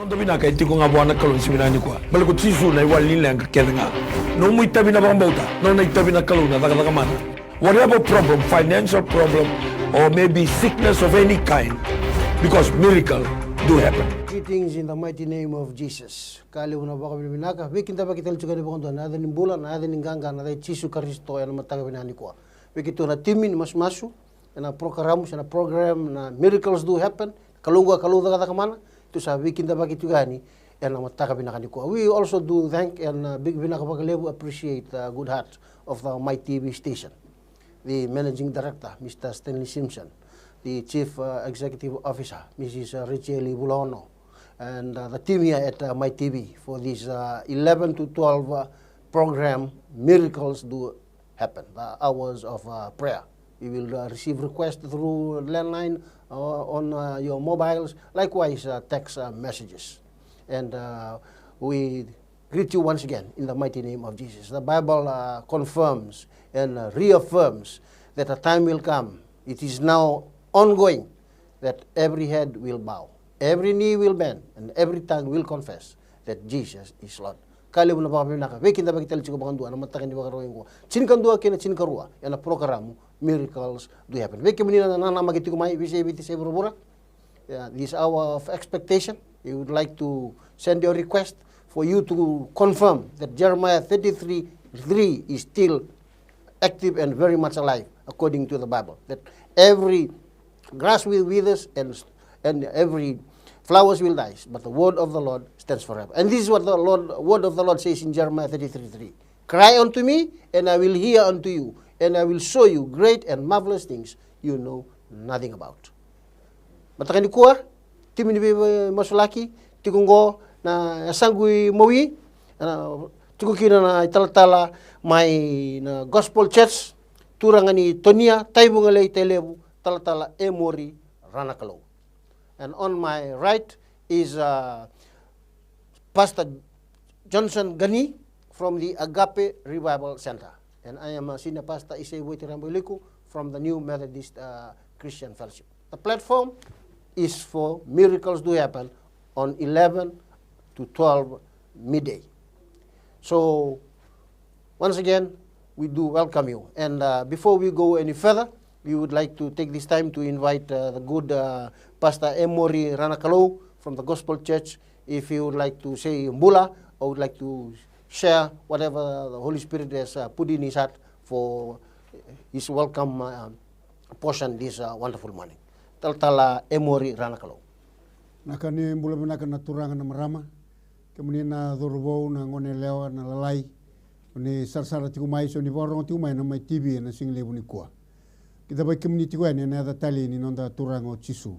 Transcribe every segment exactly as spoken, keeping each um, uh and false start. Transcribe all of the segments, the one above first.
Noda vinaka e tiko ga vua na Kalou ni siga vinaka nikua. Baleta ko Jisu na iwali ni leqa kece ga. Nomu itavi na vakabauta, nona itavi na Kalou na cakacaka mana. Whatever problem, financial problem, or maybe sickness of any kind, because miracle do happen. Greetings in the mighty name of Jesus. Ka levu na vakavinavinaka, veikidavaki tale tiko yani vakadua na yaca ni bula, na yaca ni qaqa, na yaca i Jisu Karisito ena mataka vinaka nikua. Vei keitou na timi ni masumasu, ena porokaramu se na program na Miracles Do Happen, Kalou qo a Kalou cakacaka mana. Tou sa veikidavaki tiko yani ena mataka vinaka nikua. We also do thank and, uh, big vinaka vakalevu, appreciate the good heart of the My T V station, the managing director, Mister Stanley Simpson, the chief, uh, executive officer, Missus Rachel Vulaono, and, uh, the team here at, uh, My T V for this, uh, eleven to twelve, uh, program, Miracles Do Happen, the hours of, uh, prayer. You will, uh, receive requests through landline, uh, on, uh, your mobiles, likewise, uh, text, uh, messages. And, uh, we greet you once again in the mighty name of Jesus. The Bible, uh, confirms and, uh, reaffirms that a time will come. It is now ongoing that every head will bow, every knee will bend, and every tongue will confess that Jesus is Lord. Ka levu na vakavinavinaka, veikidavaki tale tiko vakadua na mataka ni Vakarauwai qo, tinikadua kei na tinikarua, ena porokaramu Miracles Do Happen. Vei kemuni na nanamaki tiko mai, veisei, Viti se vuravura, yeah, this hour of expectation, we would like to send your request for you to confirm that Jeremiah thirty-three three is still active and very much alive according to the Bible. That every grass will withers and, and every flowers will die, but the word of the Lord stands forever. And this is what the Lord, word of the Lord says in Jeremiah thirty-three three. Cry unto me, and I will hear unto you, and I will show you great and marvelous things you know nothing about. Mataka nikua, timi ni veimasulaki, tiko qo na yasaqu i Maui, na, tiko kina na italatala mai na Gospel Church, turaga ni Tonia, Taivugalei, Tailevu, talatala Emori Ranakalou. And on my right is, uh, Pastor Johnson Gani from the Agape Revival Center. And I am a senior pastor, Isai Vueti Raboiliku, from the New Methodist, uh, Christian Fellowship. The platform is for Miracles Do Happen on eleven to twelve midday. So, once again, we do welcome you. And, uh, before we go any further, we would like to take this time to invite, uh, the good, uh, Pastor Emori Ranakalou from the Gospel Church. If he would like to say bula, or would like to share whatever the Holy Spirit has, uh, put in his heart for his welcome, uh, portion this, uh, wonderful morning. Talatala Emori Ranakalou. Na ka ni bula vinaka na turaga, na marama, kemuni na cauravou, na goneyalewa, na lalai, o ni sarasara tiko mai, so ni vakarorogo tiko mai na Mai T V ena siga levu nikua. Kidavaki kemuni tiko yani ena yaca talei ni noda Turaga o Jisu.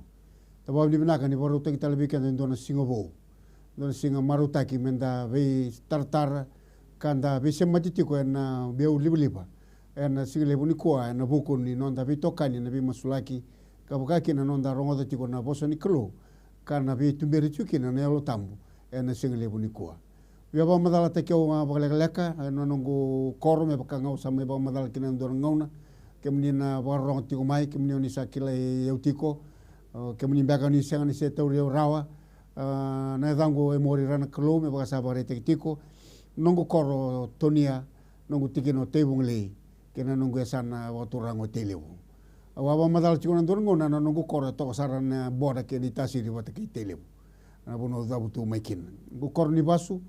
Da vakavinavinaka ni vakarautaki tale vei keda e dua na siga vou, dua na siga marautaki meda veitaratara ka da veisemati tiko ena biau livaliva ena siga levu nikua, ena vuku ni noda veitokani na veimasulaki, ka vaka kina na noda rogoca tiko na vosa ni Kalou, ka na veituberi tiko kina na Yalo Tabu ena siga levu nikua. Via vakamacalataki au ga vakalekaleka ena noqu koro, me vaka ga au sa mai vakamacala kina ena dua na gauna. Kemuni na vakarorogo tiko mai, kemuni o ni sa kilai au tiko, o kemuni beka o ni sega ni se tauri au rawa, a, na yacaqu o Emori Ranakalou, me vaka sa vakaraitaki tiko. Noqu koro o Tonia, noqu tikina o Taivugalei, kei na noqu yasana vakaturaga o Tailevu. Au a vakamacala tiko na dua na gauna na noqu koro e toka sara na boda kei Naitasiri vata kei Tailevu, na vanua au cavutu mai kina. Noqu koro ni vasu,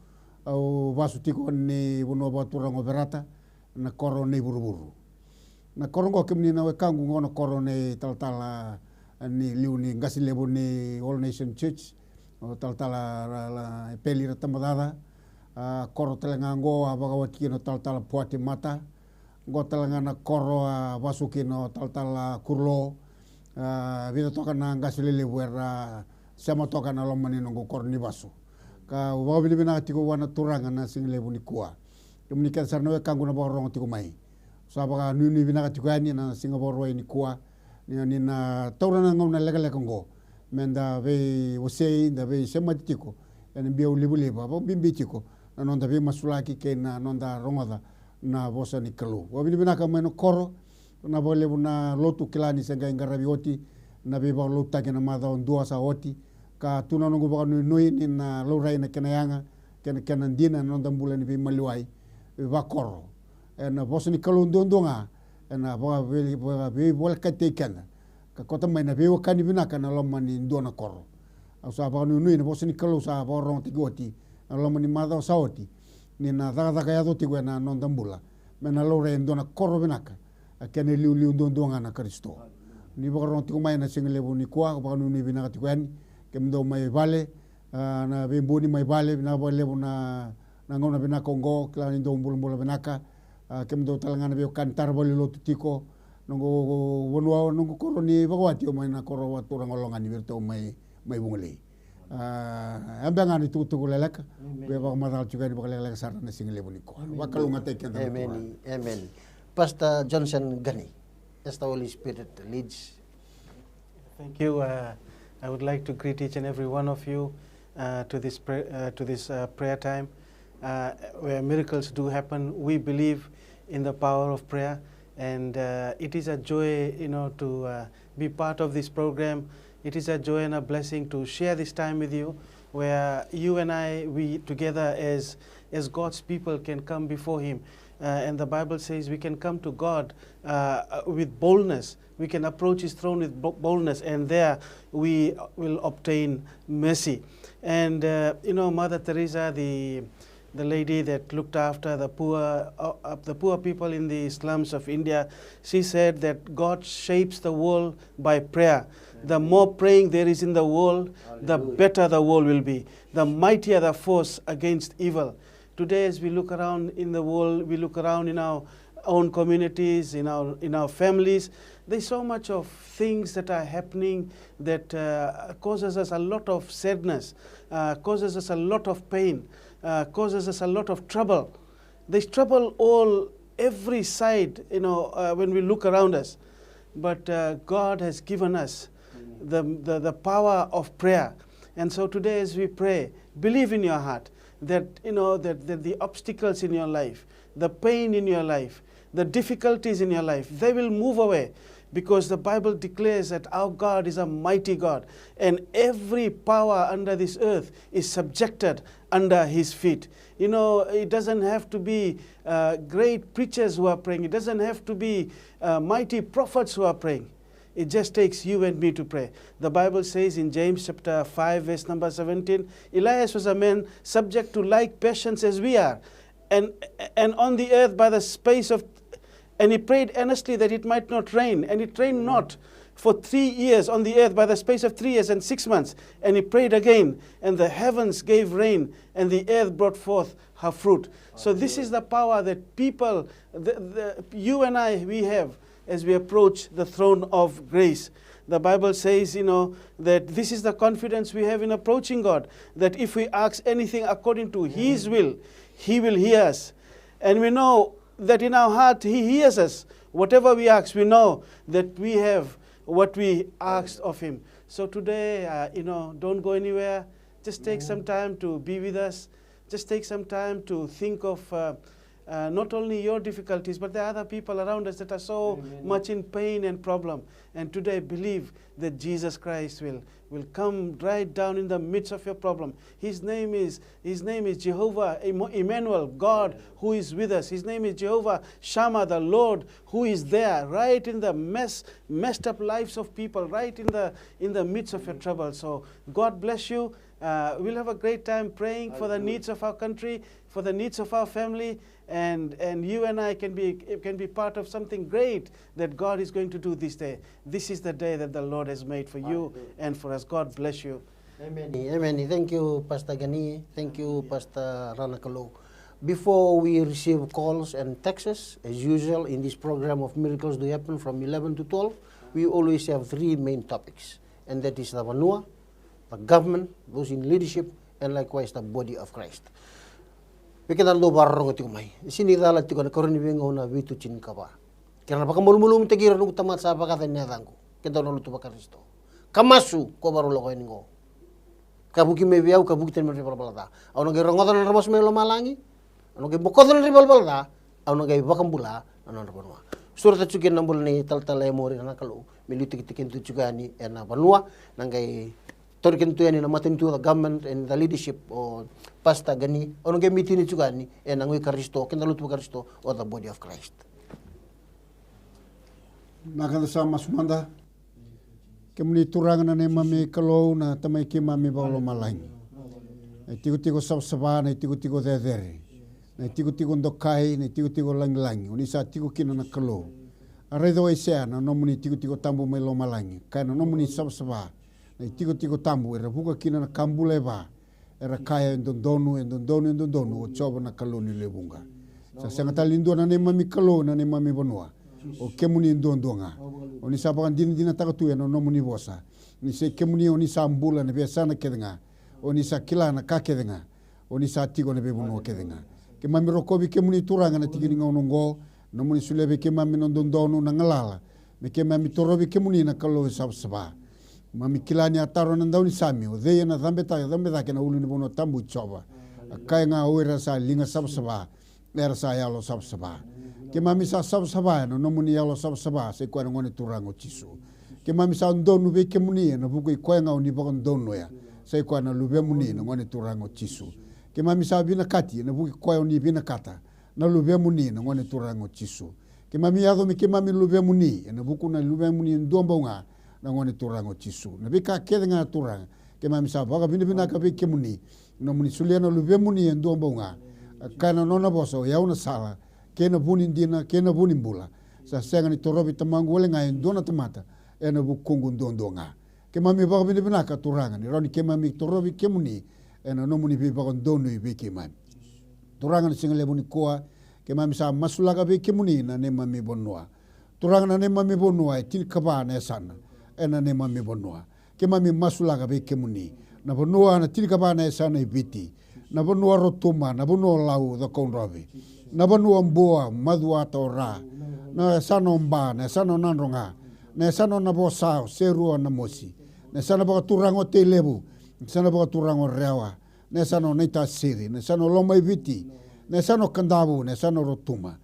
au vasu tiko ni vanua vakaturaga o Verata, na koro nei Vuravura. Na koro oqo, kemuni na wekaqu, oqo na koro nei talatala ni liu ni qase levu ni All Nation Church, o talatala la, la, Epeli Ratabacaca. A, koro tale ga oqo a vakawati kina o talatala Puati Mata. Oqo tale ga na koro a vasu kina o talatala Kurulo. A, vica toka na qase lelevu era sema toka ena loma ni noqu koro ni vasu. Ka au vakavinavinaka tiko vua na Turaga na siga levu nikua. Kemuni kece sara na wekaqu na vakarorogo tiko mai, sa vakanuinui vinaka tiko yani na siga Vakarauwai nikua, ni, ni na taura na gauna lekaleka oqo meda veiwasei, da veisemati tiko ena biau livaliva, vakabibi tiko na noda veimasulaki kei na noda rogoca na vosa ni Kalou. Vakavinavinaka mai na koro, na vakalevu na lotu, kila ni se qai qaravi oti na veivakalotutaki ena macawa dua sa oti, Ka tu na noqu vakanuinui ni na laurai na kena yaga kei na kena dina na noda bula ni veimaliwai, veivakoro. Ena vosa ni Kalou duadua ga ena vakavei- vakaveivolekati keda ka kauta mai na veiwekani vinaka ena loma ni dua na koro. Au sa vakanuinui na vosa ni Kalou sa vakarogotaki oti ena loma ni macawa sa oti, ni na cakacaka yaco tiko ena noda bula me na laurai e dua na koro vinaka, a kena iliuliu duadua ga na Karisito. Ni vakarorogo tiko mai na siga levu nikua, vakanuinui vinaka tiko yani. Kemudou mai vale, a, na veibuni mai vale, vinaka vakalevu na, na gauna vinaka oqo, kila ni dou bulabula vinaka. A, kemudou tale ga na veiwekani tara valenilotu tiko, noqu vanua, noqu koro ni vakawati, au mai na koro vakaturaga o Logani, vei iratou mai, mai Vugalei. A, e beka ga ni tukutuku leleka. Amen. Via vakamacala tiko yani vakalekaleka sara na siga levu nikua. Amen. Vakalougatataki keda na Turaga. Amen. Amen. Pastor Johnson Gani, as the Holy Spirit leads. Thank you. Uh, I would like to greet each and every one of you uh, to this prayer, uh, to this uh, prayer time, uh, where miracles do happen. We believe in the power of prayer, and uh, it is a joy, you know, to uh, be part of this program. It is a joy and a blessing to share this time with you, where you and I, we together as as God's people, can come before Him. Uh, and the Bible says we can come to God uh, uh, with boldness. We can approach His throne with bo- boldness, and there we will obtain mercy. And uh, you know, Mother Teresa, the the lady that looked after the poor, uh, uh, the poor people in the slums of India, she said that God shapes the world by prayer. The more praying there is in the world, the better the world will be. The mightier the force against evil. Today, as we look around in the world, we look around in our own communities, in our in our families. There's so much of things that are happening that uh, causes us a lot of sadness, uh, causes us a lot of pain, uh, causes us a lot of trouble. There's trouble all every side, you know, uh, when we look around us. But uh, God has given us the, the, the power of prayer. And so today, as we pray, believe in your heart that, you know, that, that the obstacles in your life, the pain in your life, the difficulties in your life, they will move away, because the Bible declares that our God is a mighty God, and every power under this earth is subjected under His feet. You know, it doesn't have to be uh, great preachers who are praying. It doesn't have to be uh, mighty prophets who are praying. It just takes you and me to pray. The Bible says in James chapter five, verse number seventeen, Elias was a man subject to like passions as we are, and, and on the earth by the space of, and he prayed earnestly that it might not rain, and it rained not for three years on the earth by the space of three years and six months. And he prayed again, and the heavens gave rain, and the earth brought forth her fruit. So this is the power that people, the, the, you and I, we have as we approach the throne of grace. The Bible says, you know, that this is the confidence we have in approaching God, that if we ask anything according to His will, He will hear us. And we know that in our heart He hears us. Whatever we ask, we know that we have what we asked of Him. So today, uh, you know, don't go anywhere. Just take some time to be with us. Just take some time to think of uh, uh, not only your difficulties, but the other people around us that are so much in pain and problem. And today, believe that Jesus Christ will, will come right down in the midst of your problem. His name is, His name is Jehovah Emmanuel, God who is with us. His name is Jehovah Shammah, the Lord who is there, right in the mess, messed up lives of people, right in the, in the midst of your trouble. So God bless you. Uh, we'll have a great time praying for the needs of our country, for the needs of our family, and, and you and I can be, can be part of something great that God is going to do this day. This is the day that the Lord has made for you and for us. God bless you. Amen. Amen. Thank you, Pastor Gani. Thank you, Pastor Ranakalou. Before we receive calls and texts, as usual in this program of Miracles Do Happen from eleven to twelve, we always have three main topics, and that is the vanua, the government, those in leadership, and likewise the body of Christ. Vei keda na dau vakarorogo tiko mai, e sega ni cala tiko na karua ni Veigauna vitu tinikava. Kerea na vakamalumalumutaki ira noqu tamata sa vakaca ena yacaqu, keda na lotu vaKarisito. Ka masu, ko vakarau lako yani qo. Ka vuki mai vei au, ka vuki tani mai na ivalavala ca. Au na qai rogoca na nodra masu mai lomalagi. Au na qai bokoca na nodra ivalavala ca. Au na qai vakabula na nodra vanua. Sureta tiko kina na bula ni talatala e Mori na Kalou me liutaki tiko yani ena vanua, na qai Tauri keda tu yani na matanitu, the government and the leadership, o Pastor Gani, o na qai mitini tiko yani ena gui Karisito, keda lotu Karisito, o the body of Christ. Na ka da sa masu mada. Kemuni Turaga na neimami Kalou, na Tamai keimami vakalomalagi. Na itikotiko savasava, na itikotiko cecere, na itikotiko dokai, na itikotiko lagilagi, o ni sa tiko kina na Kalou. A raica o Aisea na nomuni itikotiko tabu mai lomalagi, kaya na nomuni savasava, na itikotiko tabu era vuka kina na ka bula e va, era kaya, e dodonu, e dodonu, e dodonu o Jiova na Kalou ni lewe vuqa. Sa sega tale ni dua na neimami Kalou ena neimami vanua, o kemuni duadua ga. O ni sa vakadinadinataka tu ena nomuni vosa ni se kemuni o ni sa bula ena veiyasana kece ga, o ni sa kila na ka kece ga, o ni sa tiko ena veivanua kece ga. Keimami rokovi kemuni Turaga ena tiki ni gauna oqo, nomuni solia vei keimami na dodonu, na galala, me keimami torovi kemuni na Kalou e savasava. Keimami kila ni a taro na daunisame, o cei ena cabeta, cabe cake na ulunivanua tabu i Jiova. A kaya ga, o ira sa liga savasava, era sa yalo savasava. Keimami sa savasava ena nomuni yalo savasava, sai koya na Gone Turaga o Jisu. Keimami sa donu vei kemuni ena vuku i koya ga o ni vakadonuya, sai koya na Luvemuni na Gone Turaga o Jisu. Keimami sa vinakati ena vuku i koya o ni vinakata, na Luvemuni na Gone Turaga o Jisu. Keimami yaco me keimami luvemuni ena vuku na Luvemuni e dua bau ga, na Gone Turaga o Jisu. Na veika kece ga Turaga, keimami sa vakavinavinaka vei kemuni, nomuni solia na Luvemuni e dua bau ga. A kaya na nona vosa, o yau na sala, kei na vu ni dina, kei na vu ni bula. Sa sega ni torovi Tamaqu wale ga e dua na tamata ena vukuqu duadua ga. Keimami vakavinavinaka Turaga ni rawa ni keimami torovi kemuni ena nomuni veivakadonui vei keimami. Turaga, na siga levu nikua, keimami sa masulaka vei kemuni na neimami vanua. Turaga, na neimami vanua e tinikava na yasana ena neimami vanua. Keimami masulaka vei kemuni na vanua na tinikava na yasana i Viti, na vanua Rotuma, na vanua Lau, Cakaudrove, na vanua Bua, Macuata, o Ra, na yasana o Ba, na yasana o Nadroga, na yasana o Navosa, o Serua, Namosi, na yasana vakaturaga o Tailevu, na yasana vakaturaga o Rewa, na yasana o Naitasiri, na yasana o Lomaiviti, na yasana o Kadavu, na yasana o Rotuma.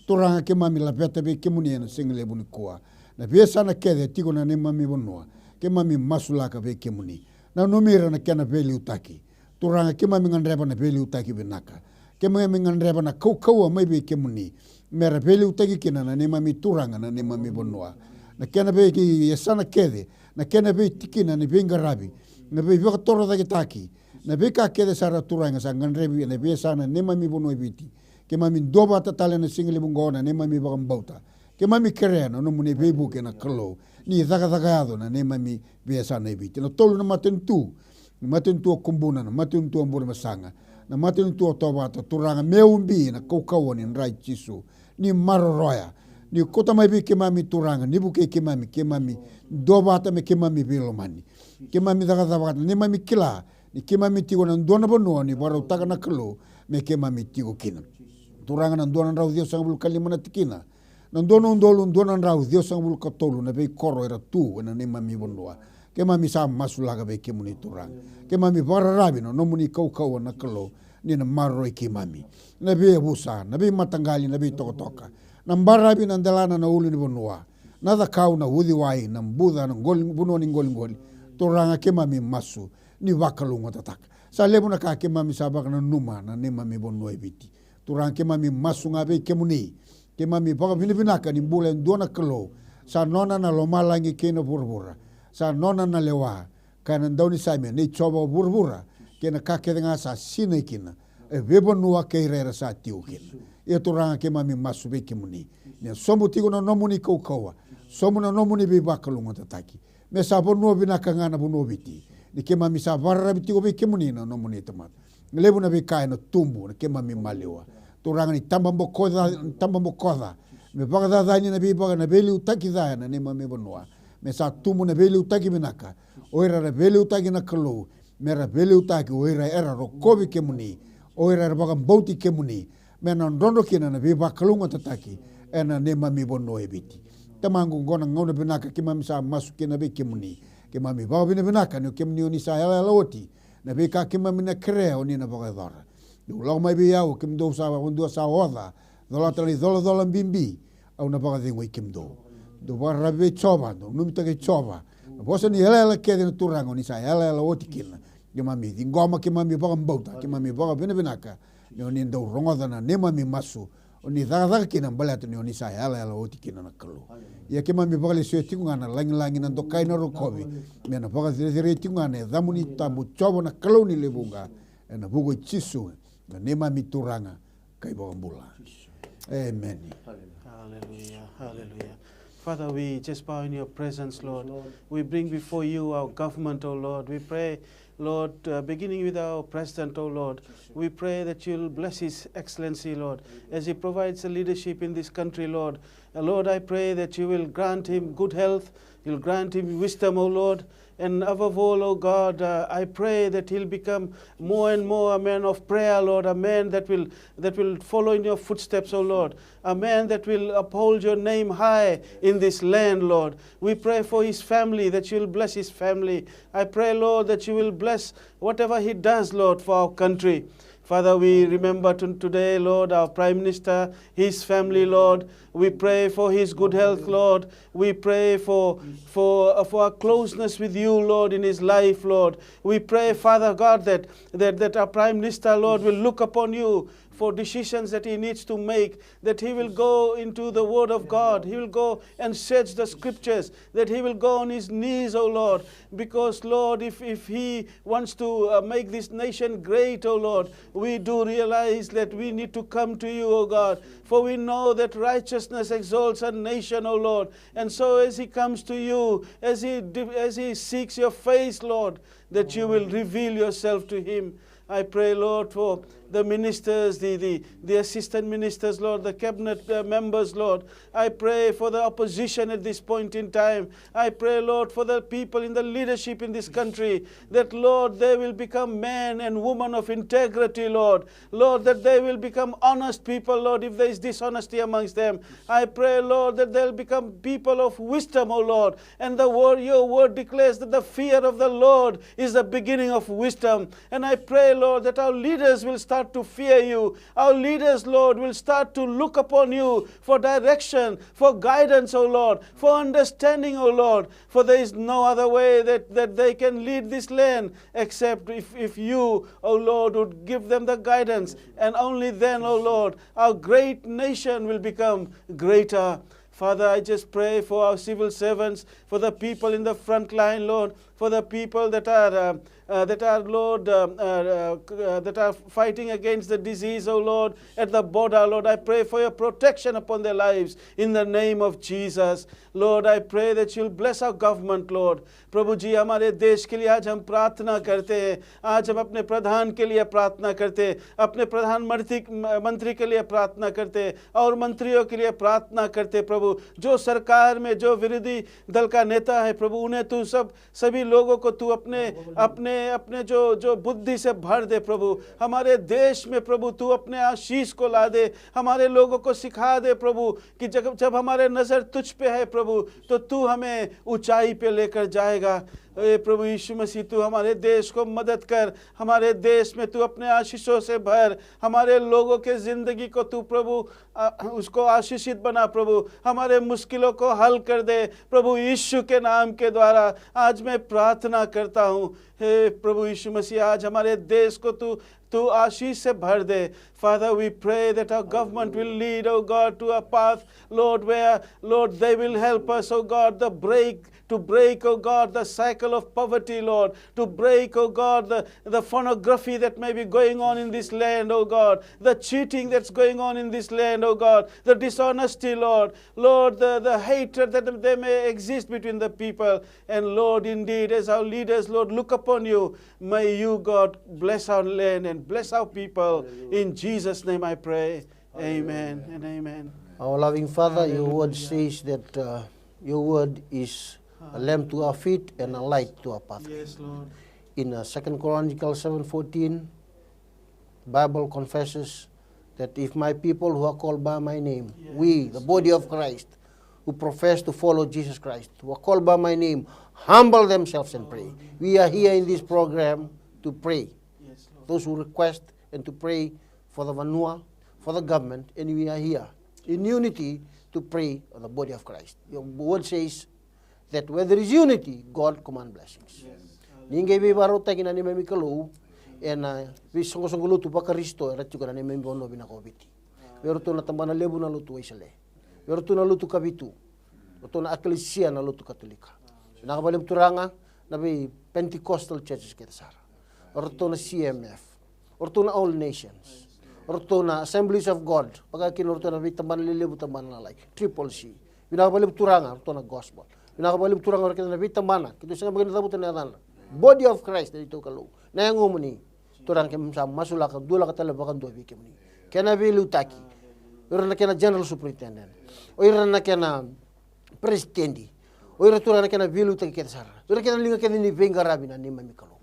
Turaga, keimami laveta vei kemuni ena siga levu nikua na veiyasana kece e tiko na neimami vanua. Keimami masulaka vei kemuni, nanumi ira na kena veiliutaki. Turaga, keimami gadreva na veiliutaki vinaka. Keimami gadreva na kaukauwa mai vei kemuni, me ra veiliutaki kina na neimami Turaga, na neimami vanua. Na kena veiyasana kece, na kena veitikina ni veiqaravi, na veivakatorocaketaki, na veika kece sara Turaga sa gadrevi ena veiyasana neimami vanua e Viti. Keimami duavata tale ena siga levu oqo na neimami vakabauta. Keimami kerea na nomuni veivuke na Kalou, ni cakacaka yaco na neimami veiyasana e Viti. Na tolu na matanitu, na matanitu o Kubuna, na matanitu o Burebasaga, na matanitu o Tovata, Turaga, me ubi na kaukauwa ni dra i Jisu. Ni maroroya, ni kauta mai vei keimami Turaga, ni vukei keimami, keimami duavata me keimami veilomani. Keimami cakacaka vata, neimami kila ni keimami tiko na dua na vanua ni vakarautaka na Kalou me keimami tiko kina. Turaga, na dua na drau ciwasagavulu ka lima na tikina, na dua na udolu dua na drau ciwasagavulu ka tolu na veikoro era tu ena neimami vanua. Keimami sa masulaka vei kemuni Turaga. Keimami vakararavi na nomuni kaukauwa na Kalou, ni na maroroi keimami. Na veiyavusa, na veimataqali, na veitokatoka, na baravi, na delana, na ulunivanua, na cakau, na uciwai, na buca, na qoli, vanua ni qoliqoli. Turaga, keimami masu ni vakalougatataka. Sa levu na ka keimami sa vakananuma na neimami vanua e Viti. Turaga, keimami masu ga vei kemuni. Keimami vakavinavinaka ni bula e dua na Kalou. Sa nona na lomalagi kei na vuravura. Sa nona na lewa, kaya na daunisame, nei Jiova o vuravura kei na ka kece ga sa sinai kina, e veivanua kei ira era sa tiko kina. Ia Turaga, keimami masu vei kemuni, ni a sobu tiko na nomuni kaukauwa, sobu na nomuni veivakalougatataki. Me sa vanua vinaka ga na vanua o Viti, ni keimami sa vakararavi tiko vei kemuni na nomuni tamata. Levu na veika ena tubu na keimami maliwa. Turaga, ni tababokoca, ni tababokoca me vakacacani na veivaka, na veiliutaki ca ena neimami vanua. Me sa tubu na veiliutaki vinaka. O ira era veiliutaki na Kalou, me ra veiliutaki o ira era rokovi kemuni, o ira era vakabauti kemuni, me na drodro kina na veivakalougatataki ena neimami vanua e Viti. Tamaqu, oqo na gauna vinaka keimami sa masu kina vei kemuni. Keimami vakavinavinaka ni o kemuni o ni sa yalayala oti na veika keimami na kerea, o ni na vakayacora. Dou lako mai vei au, kemudou sa vakadua sa oca, colata na icolacola bibi, au na vakacegui kemudou. Dou vakararavi vei Jiova, dou numitaki Jiova, Na vosa ni yalayala kece na Turaga, o ni sa yalayala oti kina. Keimami ciqoma, keimami vakabauta, keimami vakavinavinaka ni o ni dau rogoca na neimami masu. O ni cakacaka kina baleta ni o ni sa yalayala oti kina na Kalou. Ia keimami vakalesuya tiko ga na lagilagi, na dokai, na rokovi, me na vakacerecerei tiko ga na yacamuni tabu, Jiova na Kalou ni lewe vuqa, ena vuku i Jisu na neimami Turaga ka iVakabula. Emeni. Hallelujah, hallelujah. Father, we just bow in your presence, Lord. We bring before you our government, O Lord. We pray, Lord, uh, beginning with our president, O Lord, we pray that you'll bless His Excellency, Lord, as he provides the leadership in this country, Lord. Uh, Lord, I pray that you will grant him good health, you'll grant him wisdom, O Lord. And above all, O God, uh, I pray that he'll become more and more a man of prayer, Lord, a man that will, that will follow in your footsteps, O Lord, a man that will uphold your name high in this land, Lord. We pray for his family, that you will bless his family. I pray, Lord, that you will bless whatever he does, Lord, for our country. Father, we remember to, today, Lord, our Prime Minister, his family, Lord. We pray for his good health, Lord. We pray for, for, uh, for a closeness with you, Lord, in his life, Lord. We pray, Father God, that, that, that our Prime Minister, Lord, will look upon you for decisions that he needs to make, that he will go into the Word of God. He will go and search the scriptures, that he will go on his knees, O Lord, because, Lord, if, if he wants to, uh, make this nation great, O Lord, we do realize that we need to come to you, O God, for we know that righteousness exalts a nation, O Lord. And so as he comes to you, as he, as he seeks your face, Lord, that you will reveal yourself to him. I pray, Lord, for the ministers, the, the, the assistant ministers, Lord, the cabinet, uh, members, Lord. I pray for the opposition at this point in time. I pray, Lord, for the people in the leadership in this country, that, Lord, they will become men and women of integrity, Lord. Lord, that they will become honest people, Lord, if there is dishonesty amongst them. I pray, Lord, that they'll become people of wisdom, O Lord. And the word, your word declares that the fear of the Lord is the beginning of wisdom. And I pray, Lord, that our leaders will start to fear you. Our leaders, Lord, will start to look upon you for direction, for guidance, O Lord, for understanding, O Lord. For there is no other way that, that they can lead this land except if, if you, O Lord, would give them the guidance. And only then, O Lord, our great nation will become greater. Father, I just pray for our civil servants, for the people in the front line, Lord, for the people that are, uh, uh, that are, Lord, uh, uh, uh, uh, that are fighting against the disease, oh Lord, at the border, Lord. I pray for your protection upon their lives in the name of Jesus. Lord, I pray that you'll bless our government, Lord. प्रभु जी, हमारे देश के लिए आज हम प्रार्थना करते हैं। आज हम अपने प्रधान के लिए प्रार्थना करते हैं, अपने प्रधानमंत्री, मंत्री के लिए प्रार्थना करते हैं और मंत्रियों के लिए प्रार्थना करते हैं। प्रभु, जो सरकार में जो विरोधी दल का नेता है, प्रभु, उन्हें तू सब, सभी लोगों को तू अपने, अपने, अपने जो, जो बुद्धि से भर दे प्रभु। हमारे देश में प्रभु, तू अपने आशीष को ला दे, हमारे लोगों को सिखा दे प्रभु, कि जब, जब हमारे नजर तुझ पे है प्रभु, तो तू हमें ऊंचाई पे लेकर जाएगा। ए प्रभु यीशु मसीह, तू हमारे देश को मदद कर, हमारे देश में तू अपने आशीषों से भर, हमारे लोगों के जिंदगी को तू प्रभु, आ, उसको आशीषित बना प्रभु, हमारे मुश्किलों को हल कर दे प्रभु यीशु के नाम के द्वारा। आज मैं प्रार्थना करता हूँ, हे प्रभु यीशु मसीह, आज हमारे देश को तू, तू आशीष से भर दे। Father, we pray that our government will lead, oh God, to a path, Lord, where, Lord, they will help us, oh God, the break, to break, oh God, the cycle of poverty, Lord, to break, oh God, the, the pornography that may be going on in this land, oh God, the cheating that's going on in this land, oh God, the dishonesty, Lord, Lord, the, the hatred that they may exist between the people. And Lord, indeed, as our leaders, Lord, look upon you, may you, God, bless our land and bless our people. In Jesus' name I pray. Amen and amen. Our loving Father, your word says that, uh, your word is a lamp to our feet and a light to our path. Yes, Lord. In, uh, Second Chronicles seven fourteen, Bible confesses that if my people who are called by my name, we, the body of Christ, who profess to follow Jesus Christ, who are called by my name, humble themselves and pray. We are here in this program to pray. Those who request and to pray for the vanua, for the government, and we are here in unity to pray for the body of Christ. Your word says, that where there is unity, God command blessings. Ni qai veivakarautaki na neimami Kalou ena veisoqosoqo lotu vaKarisito era tiko na neimami vanua vinaka o Viti. O iratou na tabana levu na lotu Wesele. O iratou na lotu Kavitu. O ratou na Ekalesia na lotu Katolika. Vinaka vakalevu Turaga na vei Pentecostal churches kece sara. O ratou na C M F. O ratou na All Nations. O ratou na Assemblies of God. Vaka kina o ratou na veitabana lelevu, tabana lalai. Triple C. Vinaka vakalevu Turaga, o ratou na gospel. Vinaka vakalevu Turaga, o ira kece na veitabana. Keitou sega beka ni cavuta na yacana. Body of Christ, na neitou Kalou. Na yagomuni. Turaga keimami sa masulaka, dulaka tale vakadua vei kemuni. Kena veiliutaki. O ira na kena general superintendent. O ira na kena president. O ira Turaga na kena veiliutaki kece sara. O ira kece na liga kece ni veiqaravi na neimami Kalou.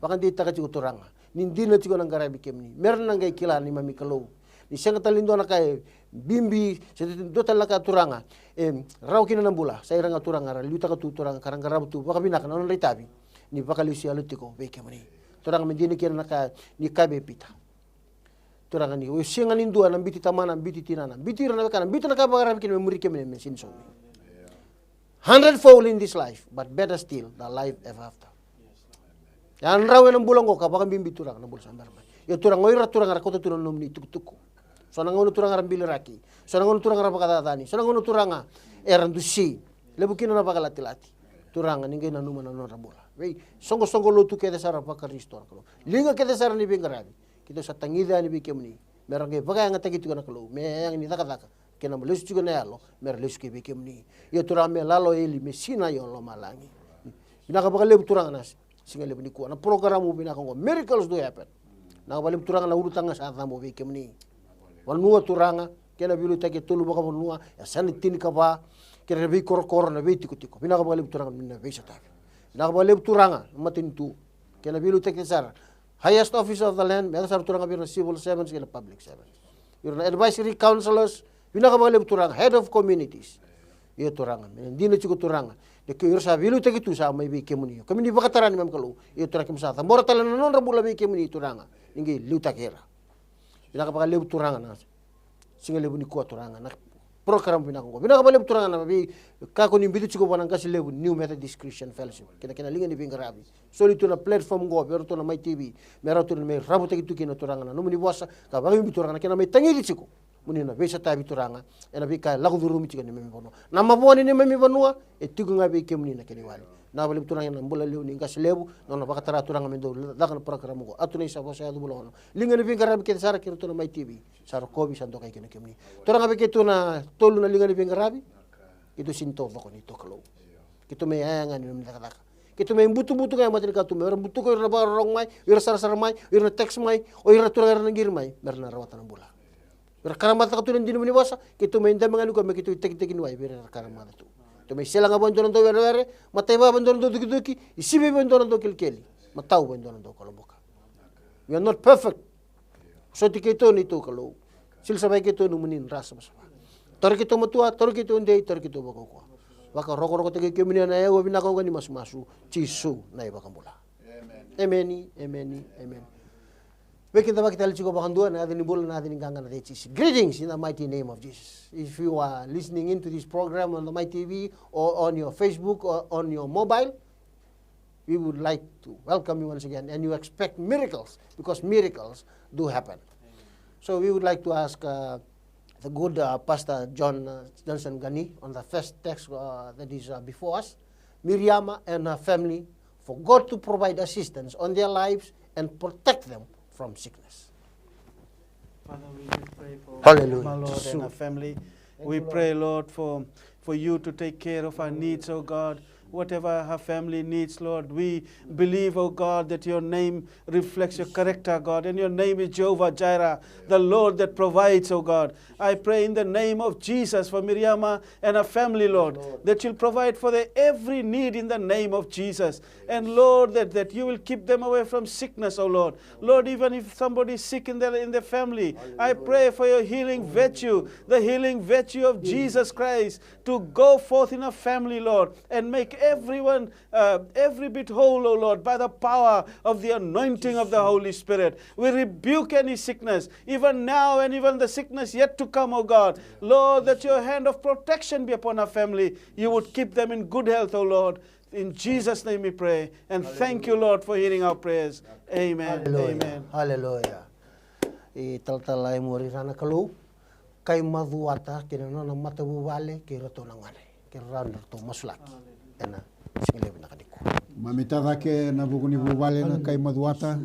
Vakadeitaka tiko Turaga. Ni dina tiko na qaravi kemuni. Mera na qai kila neimami Kalou. Ni sega tale ni dua na ka e bibi, se dua tale na ka Turaga. E rawa kina na bula. Sa ira ga Turaga, ra liutaka tu Turaga, ka ra qarava tu vakavinaka na nodra itavi. Ni vakalesu yalo tiko vei kemuni. Turaga me dina kina na ka ni kaya vei Pita. Turaga ni, o sega ni dua na biuti tamana, biuti tinana, biuti ira na wekana, biuti na ka vakararavi kina me muri kemuni me sega ni saumi. Hundred fold in this life, but better still, the life ever after. Yadrau ena bula oqo ka vakabibi Turaga na bula sa bera mai. Ia Turaga o ira Turaga ra kauta tu na nomuni tukutuku. So na gauna Turaga ra biliraki. So na gauna Turaga ra vakacacani. So na gauna Turaga era dusi. Levu kina na vakalatilati. Turaga ni qai nanuma na nodra bula. Vei soqosoqo lotu kece sara vaKarisito na Kalou. Liga kece sara ni veiqaravi. Keitou sa tagica yani vei kemuni. Me ra qai vakayagataki tiko na Kalou. Me yaga ni cakacaka. Kei na lesu tiko na yalo. Me ra lesu ki vei kemuni. Ia Turaga me lalo eli me sinai o lomalagi. Vinaka vakalevu Turaga na siga levu nikua. Na porokaramu vinaka oqo. Miracles do happen. Vinaka vakalevu Turaga na ulutaga sa cabu vei kemuni. Vanua Turaga. Kei na veiliutaki e tolu vakavanua. E sa na tinikava. Kei na veikorokoro na veitikotiko. Vinaka vakalevu Turaga na veisotavi. Vinaka vakalevu Turaga na matanitu. Kei na veiliutaki sara. Highest office of the land, me yaco sara Turaga vei ira na civil servants kei na public servants. Ira na advisory councillors, vinaka vakalevu Turaga, head of communities. Io Turaga, me dina tiko Turaga. Ni ke ira sa veiliutaki tu sa mai vei kemuni. Kemuni vakatara neimami Kalou. Io Turaga keimami sa cabora tale na nodra bula vei kemuni Turaga. Ni qai liutaki ira. Vinaka vakalevu Turaga na siga levu nikua Turaga na program vinaka oqo. Vinaka vakalevu Turaga na veika ko ni biuta tiko vua na qase levu New Methodist Christian Fellowship. Kei na kena liga ni veiqaravi. Soli tu na platform oqo vei iratou na Mai T V. Me ratou na mai ravutaki tu kina Turaga na nomuni vosa. Ka vakabibi Turaga na kena mai tagici tiko. Mo ni na veisotavi Turaga. Ena veika e lako curumi tiko ena neimami vanua. Na mavoa ni neimami vanua. E tiko ga vei kemuni na kena iwali. Vinaka vakalevu Turaga ena bula levu ni qase levu. Na nona vakatara Turaga me dau caka na program oqo. Atunai sa vosa yaco bula ono. Liga ni veiqaravi kece sara kei iratou na Mai T V. Sa rokovi, sa dokai kina kemuni. Turaga vei keitou na tolu na liga ni veiqaravi. Keitou sega ni taucoko ni tou Kalou. Keitou mai yaga ni nomuni cakacaka. Keitou mai butubutu ga e mata ni katuba. O ira butuka, o ira na vakarorogo mai, o ira sarasara mai, o ira na text mai, o ira Turaga era na qiri mai. Me ra na rawata na bula. O ira karama caka tu na dina ni vosa, keitou mai dabe ga ni koya me keitou itekiteki ni wai vei ira era karama tu. Keitou mai sela ga vua e dua na dau werewere, matai vua e dua na dau cukicuki, isivi vua e dua na dau kelikeli, matau vua e dua na dau koloboka. We are not perfect. Soti keitou ni tou Kalou. Sili savai keitou nomuni dra savasava. Tauri keitou matua, tauri keitou dei, tauri keitou vakaukauwa. Vakarokorokotaki kemuni ena yaua vinaka oqo ni masumasu. Jisu na iVakabula. Emeni, emeni, emeni. Veikidavaki tale tiko vakadua na yaca ni bula, na yaca ni qaqa, na yaca i Jisu. Greetings in the mighty name of Jesus. If you are listening into this program on the My T V or on your Facebook or on your mobile, we would like to welcome you once again, and you expect miracles because miracles do happen. So we would like to ask uh, the good uh, Pastor John uh, Johnson Gani on the first text uh, that is uh, before us, Miriama and her family, for God to provide assistance on their lives and protect them from sickness. Father, we do pray for Hallelujah. Mama, Lord, and her family. We pray, Lord, for, for you to take care of our needs, oh God. Whatever her family needs, Lord, we believe, oh God, that your name reflects your character, God, and your name is Jehovah Jireh, the Lord that provides, oh God. I pray in the name of Jesus for Miriama and her family, Lord, that you'll provide for their every need in the name of Jesus. And Lord, that, that you will keep them away from sickness, oh Lord. Lord, even if somebody is sick in their, in their family, I pray for your healing virtue, the healing virtue of Jesus Christ to go forth in a family, Lord, and make everyone, uh, every bit whole, O Lord, by the power of the anointing of the Holy Spirit. We rebuke any sickness, even now and even the sickness yet to come, O God. Lord, that your hand of protection be upon our family. You would keep them in good health, O Lord. In Jesus' name we pray. And thank you, Lord, for hearing our prayers. Amen. Hallelujah. Amen. Hallelujah. E talatala e muri rana Kalou. Kai Macuata kei na nona matavuvale kei ratou na gone, kei ratou na ratou masulaki ena siga levu na ka nikua. Mami tacake na vuku ni vuvale na kai Macuata.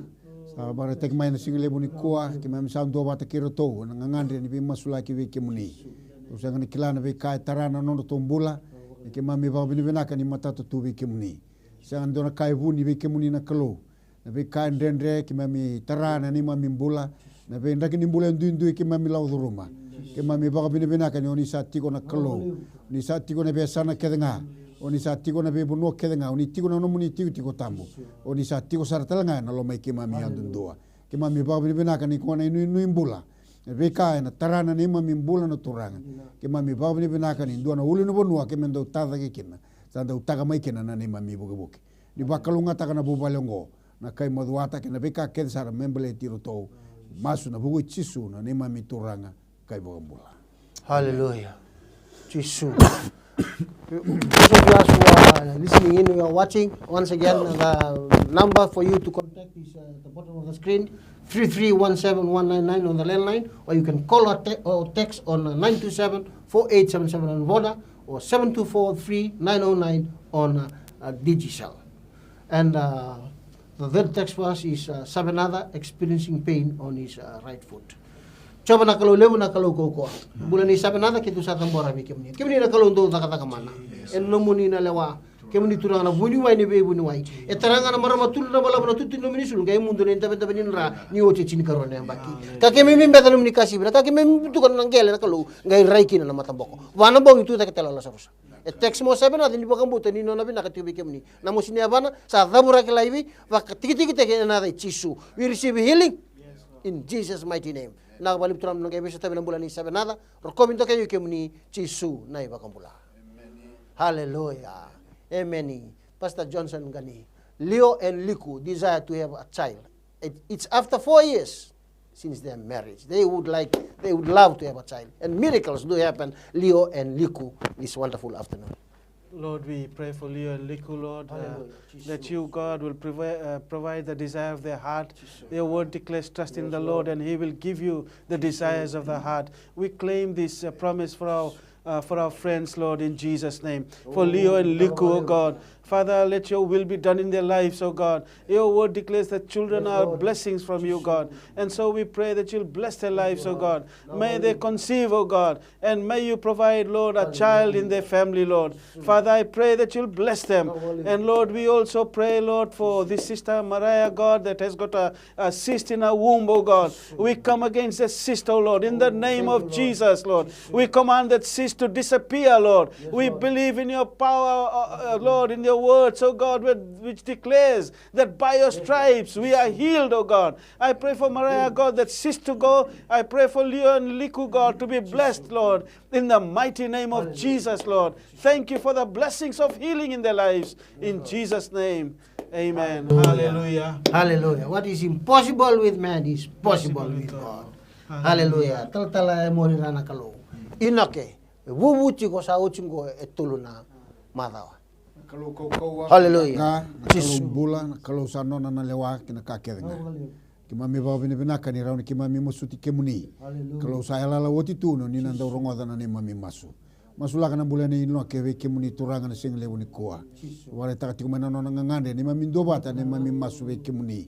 Sa vakaraitaki mai na siga levu nikua, keimami sa duavata kei ratou ena gagadre ni veimasulaki vei kemuni. Au sega ni kila na veika e tara na nodratou bula, ni keimami vakavinavinaka ni matata tu vei kemuni. Sega ni dua na ka e vuni vei kemuni na Kalou. Na veika e dredre keimami tara na neimami bula, na veidraki ni bula e duidui keimami lako curuma. Keimami vakavinavinaka ni o ni sa tiko na Kalou, o ni sa tiko na veiyasana kece ga, o ni sa tiko na veivanua kece ga, o ni tiko na nomuni tikotiko tabu, o ni sa tiko sara tale ga ena loma i keimami yadudua. Keimami vakavinavinaka ni ko na inuinui bula, na veika ena tara na neimami bula na Turaga. Keimami vakavinavinaka ni dua na ulunivanua keimami dau tacake kina, sa dau taka mai kina na neimami vukevuke. Ni vakalougatataka na vuvale oqo, na kai Macuata kei na veika kece sara me baleti iratou. Masu ena vuku i Jisu na neimami Turaga kai Vakabula. Hallelujah. Jisu. Those of you who are listening in, who are watching, once again, the number for you to contact is uh, at the bottom of the screen, three three one seven one nine nine on the landline, or you can call or, te- or text on uh, nine two seven four eight seven seven on Voda, or seven two four three nine oh nine on uh, uh, Digicel. And uh, the third text for us is uh, Savenatha experiencing pain on his uh, right foot. Jiova na Kalou levu, na Kalou kaukauwa. Bula ni Savenatha, keitou sa cabora vei kemuni. Kemuni na Kalou dau cakacaka mana. Ena nomuni na lewa. Kemuni Turaga na vuniwai ni veivuniwai. E tara ga na marama tolu na balavu na tutu ni nomuni sulu, qai mudu na idavedave ni dra ni oti e tinikarua na yabaki. Ka keimami beca nomuni kasivi, na ka keimami butuka na qele na Kalou, qai rai kina na mataboko. Va na bogi tu cake tale o Lasarusa. E text mo Savenatha ni vakabauta ni nona vinaka tiko vei kemuni. Na mosi ni yavana sa cavuraki laivi, vakatikitikitaki ena yaca i Jisu. We receive healing in Jesus' mighty name. Na vakalevu Turaga na qai veisotavi na bula ni Savenatha, rokovi dokai kemuni Jisu na iVakabula. Hallelujah. Amen. Pastor Johnson Gani. Leo and Liku desire to have a child. It, it's after four years since their marriage. They would like, they would love to have a child. And miracles do happen, Leo and Liku, this wonderful afternoon. Lord, we pray for Leo and Liku, Lord, uh, that you, God, will provi- uh, provide the desire of their heart. Your word declares, "Trust in the Lord, and he will give you the desires of the heart." We claim this uh, promise for our uh, for our friends, Lord, in Jesus' name. For Leo and Liku, oh God. Father, let your will be done in their lives, oh God. Your word declares that children are blessings from you, God. And so we pray that you'll bless their lives, oh God. May they conceive, oh God. And may you provide, Lord, a child in their family, Lord. Father, I pray that you'll bless them. And Lord, we also pray, Lord, for this sister Mariah, God, that has got a a cyst in her womb, oh God. We come against the cyst, oh Lord, in the name of Jesus, Lord. We command that cyst to disappear, Lord. We believe in your power, uh, uh, Lord, in your words, oh God, which declares that by your stripes we are healed, oh God. I pray for Mariah, God, that cyst to go. I pray for Leo and Liku, God, to be blessed, Lord, in the mighty name of Jesus, Lord. Thank you for the blessings of healing in their lives. In Jesus' name, amen. Hallelujah. Hallelujah. What is impossible with man is possible with God. Hallelujah. Talatala e muri rana Kalou. Inoke, e vuvu tiko sa oti qo e tolu na macawa. Hallelujah. Na Kalou bula, na Kalou sa nona na lewa kei na ka kece ga. Keimami vakavinavinaka ni rawa ni keimami masuti kemuni. Kalou sa yalayala oti tu na ni na dau rogoca na neimami masu. Masulaka na bula nei Inoke vei kemuni Turaga na siga levu nikua. Vakaraitaka tiko mai na nona gagadre neimami duavata neimami masu vei kemuni.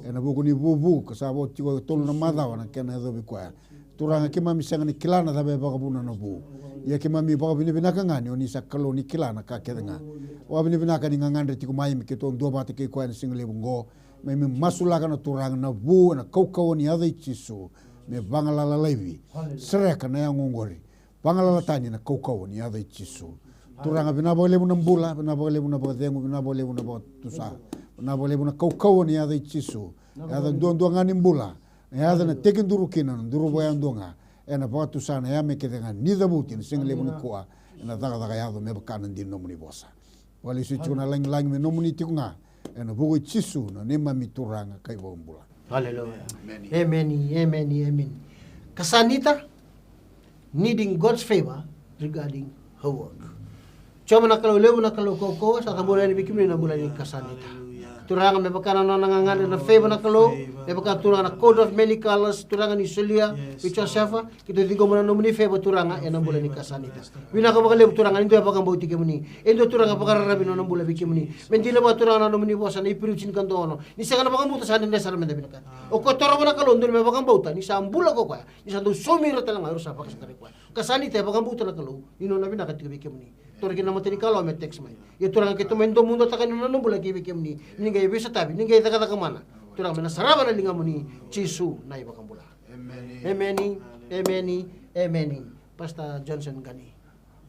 Ena vuku ni vuvu ka sa vo tiko e tolu na macawa na kena yacovi koya. Turaga keimami sega ni kila na cava e vakavuna na vu. Ia keimami vakavinavinaka ga ni o ni sa Kalou ni kila na ka kece ga. Vakavinavinaka ni gagadre tiko mai me keitou duavata kei koya na siga levu oqo. Me mi masulaka na Turaga na vu ena kaukauwa ni yaca i Jisu. Me vagalala laivi. Sereka na yago oqori. Vagalala tani ena kaukauwa ni yaca i Jisu. Turaga vinaka vakalevu na bula, vinaka vakalevu na vakacegu, vinaka vakalevu na vakatusa. Vinaka vakalevu na kaukauwa ni yaca i Jisu. Yaca duadua ga ni bula. Na yaca na tekiduru kina na duru vakayadua ga. Ena vakatusa na yame kece ga ni cavuti na siga levu nikua. Ena cakacaka yaco me vaka na dina nomuni vosa. Vakalesuya tiko na lagilagi me nomuni tiko ga, ena vuku i Jisu na neimami Turaga ka iVakabula. Hallelujah. Emeni, emeni, emeni. Kasanita, needing God's favor regarding her work. Jiova na Kalou levu, na Kalou kaukauwa, sa cabora yani vei kemuni na bula ni Kasanita. Turaga, me vaka na nona gagadre na favor na Kalou, me vaka, Turaga, na coat of many colors, Turaga, ni solia vei Josefa, keitou ciqoma na nomuni favor, Turaga, ena bula ni Kasanita. Vinaka vakalevu, Turaga, ni dua e vakabauti kemuni. E dua, Turaga, vakararavi na nona bula vei kemuni. Me dina vua, Turaga, na nomuni vosa, na Iperiu tinikadua ono. Ni sega na vakabauta, sa dredre sara meda vinakata. O koya torova na Kalou, dodonu me vakabauta ni sa bula ko koya, ni sa dau saumi ira tale ga o ira sa vakasaqarai koya. Kasanita e vakabauta na Kalou ni nona vinaka tiko vei kemuni. Toro kina na matanikalawa me text mai. Ia, Turaga, keitou mai domodotaka na nona bula ki vei kemuni. Ni qai veisotavi, ni qai cakacaka mana. Turaga, me na sarava na ligamuni, Jisu na iVakabula. Emeni, emeni, emeni. Pastor Johnson Gani.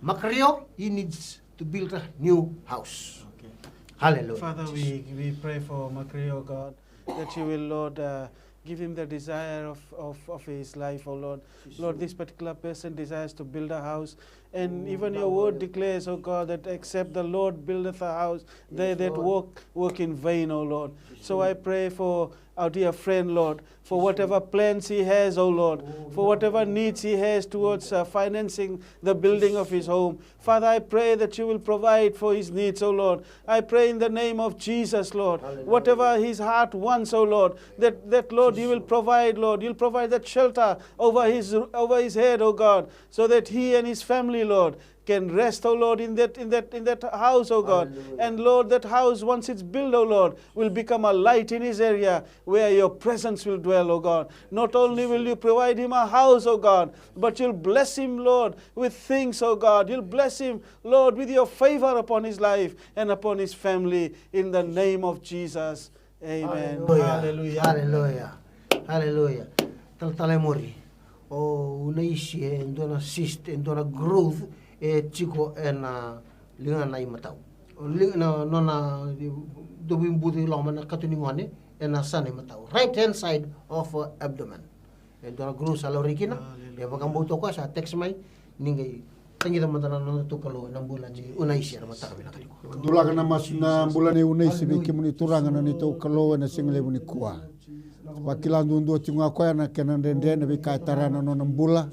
Makrio, he needs to build a new house. Okay. Hallelujah. Father, we, we pray for Makrio, God, that you will, Lord, uh, give him the desire of, of, of his life, oh Lord. Lord, this particular person desires to build a house. And even your word declares, oh God, that except the Lord buildeth a house, they that work, work in vain, oh Lord. So I pray for our dear friend, Lord, for whatever plans he has, oh Lord, for whatever needs he has towards, uh, financing the building of his home. Father, I pray that you will provide for his needs, oh Lord. I pray in the name of Jesus, Lord. Whatever his heart wants, oh Lord, that, that, Lord, you will provide, Lord. You'll provide that shelter over his, over his head, oh God, so that he and his family, Lord, can rest, oh Lord, in that, in that, in that house, oh God. And Lord, that house, once it's built, oh Lord, will become a light in his area where your presence will dwell, oh God. Not only will you provide him a house, oh God, but you'll bless him, Lord, with things, oh God. You'll bless him, Lord, with your favor upon his life and upon his family, in the name of Jesus. Amen. Hallelujah. Hallelujah. Hallelujah. Talatala e muri. O Unaisi e dua na cyst, e dua na growth e tiko ena ligana imatau. O li-, na, nona dovi butu i loma na kato ni gone ena yasana imatau. Right hand side of her abdomen. E dua na growth sa laurai kina, e vakabauta o koya sa text mai, ni qai tagica mada na nodatou Kalou ena bula nei Unaisi ena mataka vinaka nikua. Dulaka na masu na bula nei Unaisi vei kemuni Turaga na neitou Kalou ena siga levu nikua. Vakila duadua tiko ga o koya na kena dredre, na veika e tara na nona bula,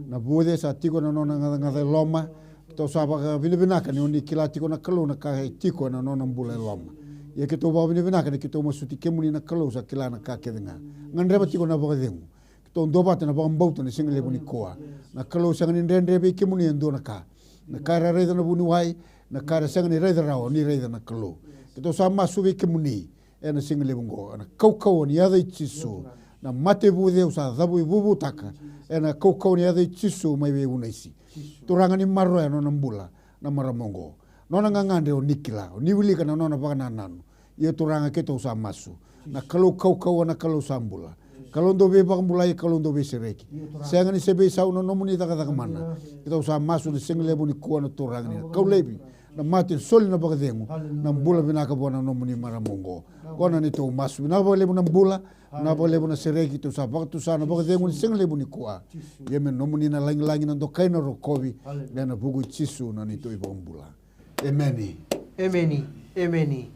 na vuce sa tiko ena nona gacagaca e loma. Keitou sa vakavinavinaka ni oni kila tiko na Kalou na ka e tiko ena nona bula e loma. Ia keitou vakavinavinaka ni keitou masuti kemuni na Kalou sa kila na ka kece ga. Gadreva tiko na vakacegu. Keitou duavata ena vakabauta na siga levu nikua. Na Kalou sega ni dredre vei kemuni e dua na ka. Na ka era raica na vuniwai, na ka era sega ni raica rawa, ni raica na Kalou. Keitou sa masu vei kemuni ena siga levu oqo, ena kaukauwa ni yaca i Jisu. Na mate vuceu sa cavuivuvutaka ena kaukauwa ni yaca i Jisu mai vei Unaisi. Turaga, ni maroroya na nona bula na marama oqo. Nona gagadre oni kila, oni wilika na nona vakanananu. Ia Turaga, keitou sa masu. Na Kalou kaukauwa, na Kalou sa bula. Kalou dau veivakabulai, Kalou dau veisereki. Sega ni se veisau na nomuni cakacaka mana. Keitou sa masu na siga levu nikua na Turaga ni na kau laivi na mate, soli na vakacegu, na bula vinaka vua na nomuni marama oqo. Qo na neitou masu. Vinaka vakalevu na bula, vinaka vakalevu na sereki, keitou sa vakatusa na vakacegu ni siga levu nikua. Ia me nomuni na lagilagi, na dokai, na rokovi, ena vuku i Jisu na neitou iVakabula. Emeni. Emeni. Emeni.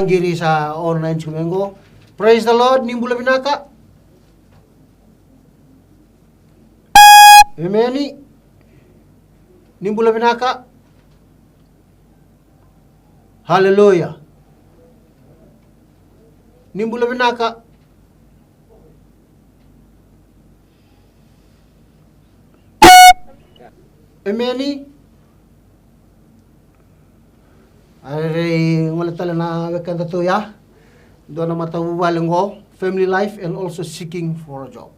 Qiri sa online tiko mai qo. Praise the Lord, ni bula vinaka. Emeni. Ni bula vinaka. Hallelujah. Ni bula vinaka. Emeni. A rairai gole tale na wekadatou ya. Dua na matavuvale qo, family life and also seeking for a job.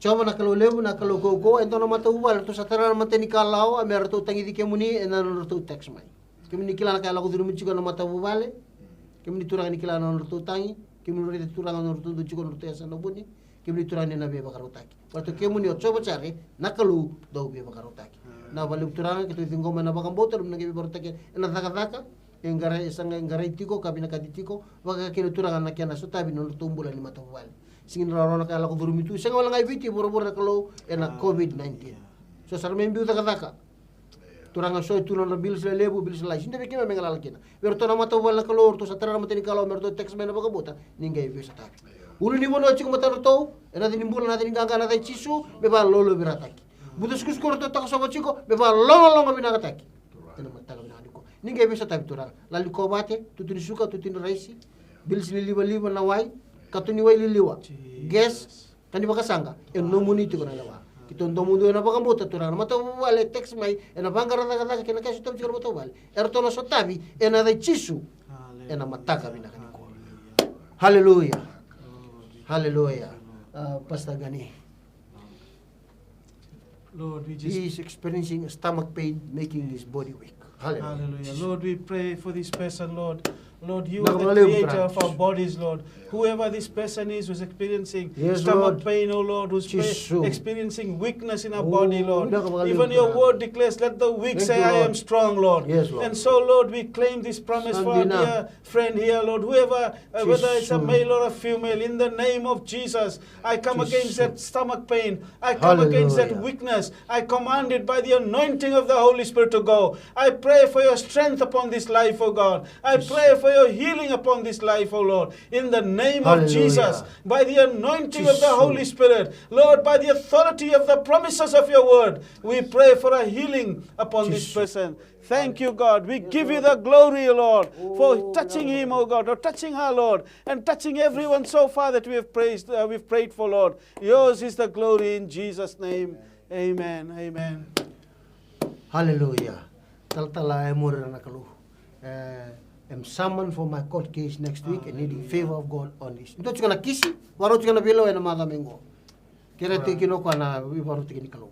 Jiova na Kalou levu, na Kalou kaukauwa, e dua na matavuvale ratou sa tara na matanikalawa me ratou tagici kemuni ena nodratou text mai. Kemuni kila na ka e lako curumi tiko ena matavuvale. Kemuni turaga ni kila na nodratou tagi. Kemuni raica turaga na nodratou dau tiko ena nodratou yasana vuni. Kemuni turaga ni na veivakarautaki. Baleta kemuni o Jiova Jire, na Kalou dau veivakarautaki. Na vakalevu turaga keitou ciqoma ena vakabauta, lomani na qai veivakarautaki ena cakacaka. E qara, e sa qai qarai tiko ka vinakati tiko, vaka kina turaga na kena sotavi na nodratou bula ni matavuvale. Sega ni rawarawa na ka e lako curumi tu, sega wale ga i Viti, vuravura na Kalou, ena COVID nineteen. So sa ra mai biu cakacaka. Turaga, so e tu na nodra bills lelevu, bills lailai. Sega ni dua vei keimami me galala kina. Vei iratou na matavuvale na Kalou, ratou sa tara na mata ni Kalou, me ratou text mai na vakabauta, ni qai veisatavi. Ulunivanua tiko matadratou, ena yaca ni bula, na yaca ni qaqa, na yaca i Jisu, me vakalolovirataki. Buca sukusuku ratou takosova tiko, me vakalogaloga vinakataki. Ena mataka vinaka nikua. Ni qai veisatavi, Turaga. Lali ni kovate, tutu ni suka, tutu ni raisi, bills ni livaliva, na wai, kato ni wai liliwa, gas, ka ni vakasaqa, e nomuni tiko na lewa. Keitou domodua ena vakabauta, Turaga, na matavuvale e text mai, ena vaqara cakacaka kei na ka e sotavi tiko na matavuvale. Eratou na sotavi ena yaca i Jisu. Ena mataka vinaka nikua. Haleluya. Haleluya. Ah, Pastor Gani. Lord, we just He is experiencing a stomach pain, making his body weak. Hallelujah. Hallelujah. Lord, we pray for this person, Lord. Lord, you are the creator of our bodies, Lord. Whoever this person is who's experiencing stomach pain, oh Lord, who's experiencing weakness in our body, Lord. Even your word declares, let the weak say, I am strong, Lord. And so, Lord, we claim this promise for our dear friend here, Lord. Whoever, uh, whether it's a male or a female, in the name of Jesus, I come against that stomach pain. I come against that weakness. I command it by the anointing of the Holy Spirit to go. I pray for your strength upon this life, oh God. I pray for your healing upon this life, oh Lord. In the name of Jesus, by the anointing of the Holy Spirit, Lord, by the authority of the promises of your word, we pray for a healing upon this person. Thank you, God. We give you the glory, Lord, for touching him, oh God, or touching her, Lord, and touching everyone so far that we have praised, uh, we've prayed for, Lord. Yours is the glory in Jesus' name. Amen. Amen. Hallelujah. Talatala e muri na Kalou. Eh, am summoned for my court case next week and needing favor of God on this. Dua tiko na kisi, vakarau tiko na veilawa ena macawa mai qo. Kere tiko kina o koya na veivakarau tiko ni Kalou.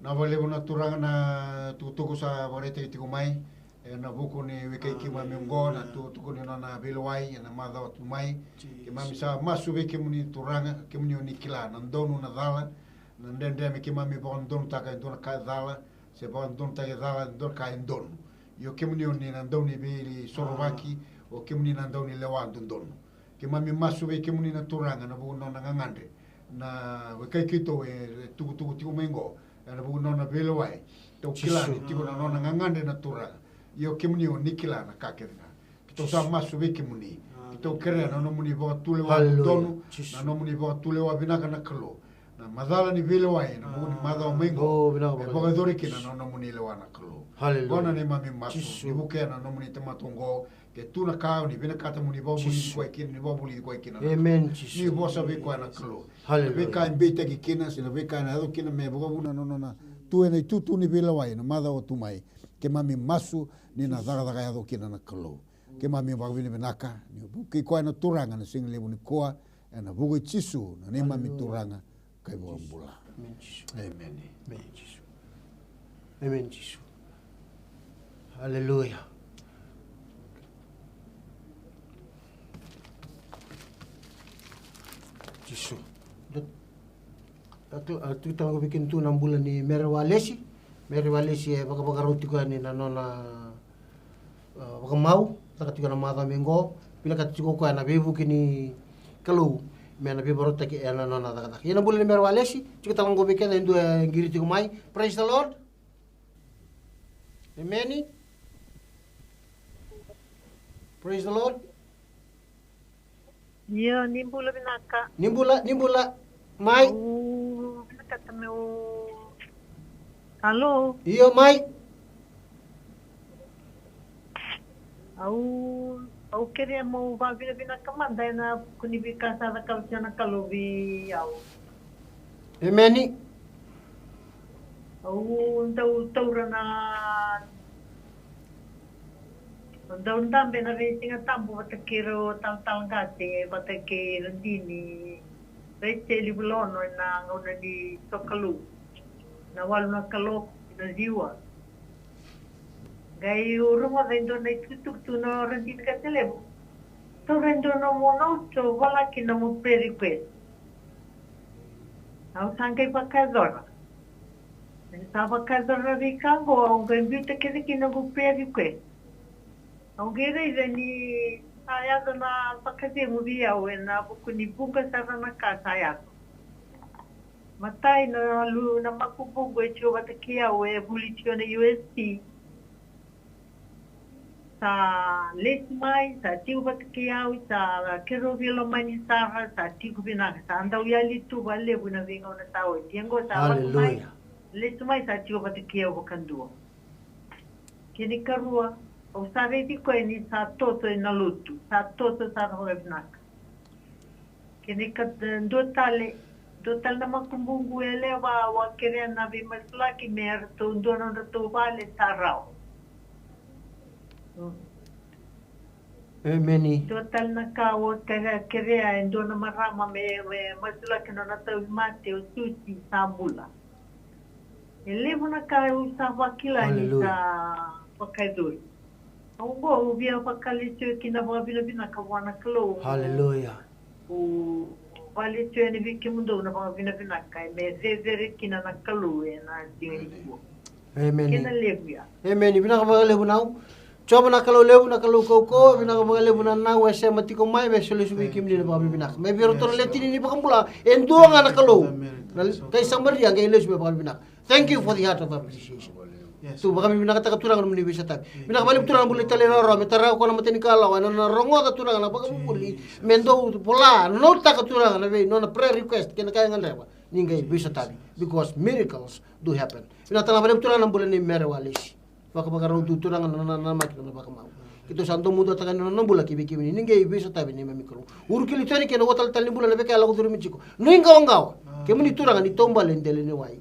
Na vakalevu na Turaga na tukutuku sa vakaraitaki tiko mai ena vuku ni wekai keimami oqo, na tukutuku ni nona veilewai ena macawa tu mai. Keimami sa masu vei kemuni Turaga, kemuni oni kila na donu, na cala, na dredre me keimami vakadonutaka e dua na ka e cala, se vakadonutaka e cala e dua na ka e donu. Io kemuni oni na dau ni veisorovaki, o kemuni na dau ni lewa dodonu. Keimami masu vei kemuni na Turaga ena vuku ni nona gagadre na wekai keitou e tukutuku tiko mai qo, ena vuku ni nona veilewai. Tou kila ni tiko na nona gagadre na Turaga. Io kemuni oni kila na ka kece ga. Keitou sa masu vei kemuni. Keitou kerea na nomuni vakatulewa dodonu, na nomuni vakatulewa vinaka na Kalou. Na macala ni veilewai ena vuku ni macawa mai qo, e vakayacori kina na nomuni lewa na Kalou. Qo na neimami masu ni vukea na nomuni tamata oqo. Ke tu na ka o ni vinakata mo ni vakavulici koya kina, ni vakavulici koya kina na Kalou. Ni vosa vei koya na Kalou. Na veika e beitaki kina se na veika ena yaco kina me vakavuna na nona tu ena itutu ni veilewai ena macawa tu mai. Keimami masu ni na cakacaka yaco kina na Kalou. Keimami vakavinavinaka ni vukei koya na Turaga na siga levu nikua, ena vuku i Jisu na neimami Turaga ka iVakabula. Emeni. Emeni Jisu. Emeni Jisu. Aleluya. Jisu. A tu tale ga vei keda tu na bula ni Mere Walesi. Mere Walesi e vakavakarau tiko yani na nona, a, vakamau, caka tiko na macawa mai qo, vinakata tiko o koya na veivuke ni Kalou me na veivakarautaki ena nona cakacaka. Ia na bula ni Mere Walesi, tiko tale ga qo vei keda e dua e qiri tiko mai. Praise the Lord. Emeni. Praise the Lord. Io, ni bula vinaka. Ni bula, ni bula. Mai. Au vinakata meu. Alo. Io, mai. Au, au kerea meu vakavinavinaka mada ena vuku ni veika sa cakava tiko na Kalou vei au. Emeni. Au dau taura na, au dau dabe na veisigatabu vata kei rau talatala qase, vata kei Radini, Raiteli Vulaono ena gauna ni sokalou. Na walu na kaloko, na ciwa. Qai au rogoca e dua na itukutuku tu na Radini Qase Levu. Taura e dua na nomu note, vola kina nomu prayer request. Au sa qai vakayacora. Ni sa vakayacora na veika qo, au qai biuta kece kina noqu prayer request. Au qai raica ni sa yaco na vakacegu vei au ena vuku ni vuqa sara na ka sa yaco. Matai na lu na makubuqu e tiko vata kei au e vuli tiko na U S T. Sa lesi mai, sa tiko vata kei au, sa keirau veilomani sara, sa tiko vinaka, sa dau yali tu vakalevu na veigauna sa oti. Ia qo sa lako mai, lesi mai, sa tiko vata kei au vakadua. Kena ikarua, au sa raici koya ni sa toso ena lotu, sa toso sara vakavinaka. Kena ika, dua tale, dua tale na makubuqu yalewa au a kerea na veimasulaki me ratou dua nodratou vale sa rawa. Mm. Emeni. Dua tale na ka au a kerea, kerea e dua na marama me, me masulaki nona tauvimate o Susi sa bula. E levu na ka au sa vakila ni sa vakayacori. Au qo au via vakalesuya kina vakavinavinaka vua na Kalou. Haleluya. Au vakalesuya yani vei kemudou na vakavinavinaka me cecere kina na Kalou ena siga nikua. Emeni. Kena levu ya. Emeni. Vinaka vakalevu nau. Jiova na Kalou levu, na Kalou kaukauwa, vinaka vakalevu na nau e sema tiko mai me solia vei kemuni na vakavinavinaka. Me vei iratou na lewe tini ni vakabula, e dua ga na Kalou. Na kai Samaria qai lesu me vakavinavinaka. Thank you for the heart of appreciation. Tu vakavinavinakataka Turaga nomuni veisotavi. Vinaka vakalevu Turaga na bula italai rawarawa me tara koya na matanikalawa, na nona rogoca Turaga na vakavuvuli me dou vola, notautaka Turaga na vei nona prayer request kei na ka e gadreva. Ni qai veisotavi because miracles do happen. Vinaka tale vakalevu Turaga na bula nei Mere Walesi. Vakavakarau tu Turaga na nona namaki, nona vakamau. Keitou sa domoduataka yani na nona bula ki vei kemuni, ni qai veisotavi neimami Kalou. Uru kili tu yani kei na ua taletale ni bula na veika e lako curumi tiko. Nuiqawaqawa. Kemuni Turaga ni taubale e dela ni wai.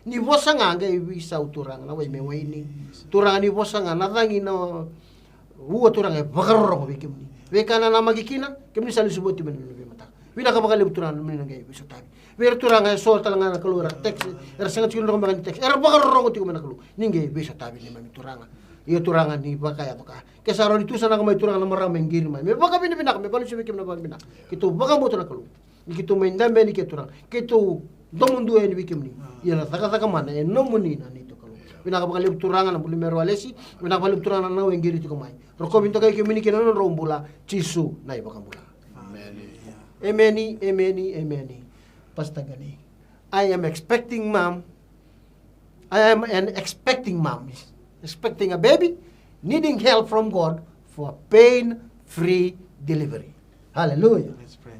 Ni vosa ga qai veisau Turaga na wai me waini. Turaga ni vosa ga na cagi na ua Turaga e vakarorogo vei kemuni. Veika na namaki kina, kemuni sa lesu vata mai na veimataka. Vinaka vakalevu Turaga na nomuni na qai veisotavi. Vei ira Turaga eso tale ga na Kalou era text, era sega tiko ni rogo beka ni text. Era vakarorogo tiko mai na Kalou. Ni qai veisotavi neimami Turaga. Ia Turaga ni vakayaco ka. Ke sa rawa ni tusanaka mai Turaga na marama e qiri mai. Me vakavinavinaka, me valusi vei kemuni na vakavinavinaka. Keitou vakabauta na Kalou. Ni keitou mai dabe yani ke Turaga. Keitou domodua yani vei kemuni. Ia na cakacaka mana e nomuni na neitou Kalou. Vinaka vakalevu Turaga na bula nei Mere Walesi. Vinaka vakalevu Turaga na nau e qiri tiko mai. Rokovi dokai kemuni kei na nodrau bula. Jisu na iVakabula. Emeni, emeni, emeni. Pastor Gani. I am expecting mom. I am an expecting mom. Expecting a baby, needing help from God for pain-free delivery. Hallelujah. Let's pray.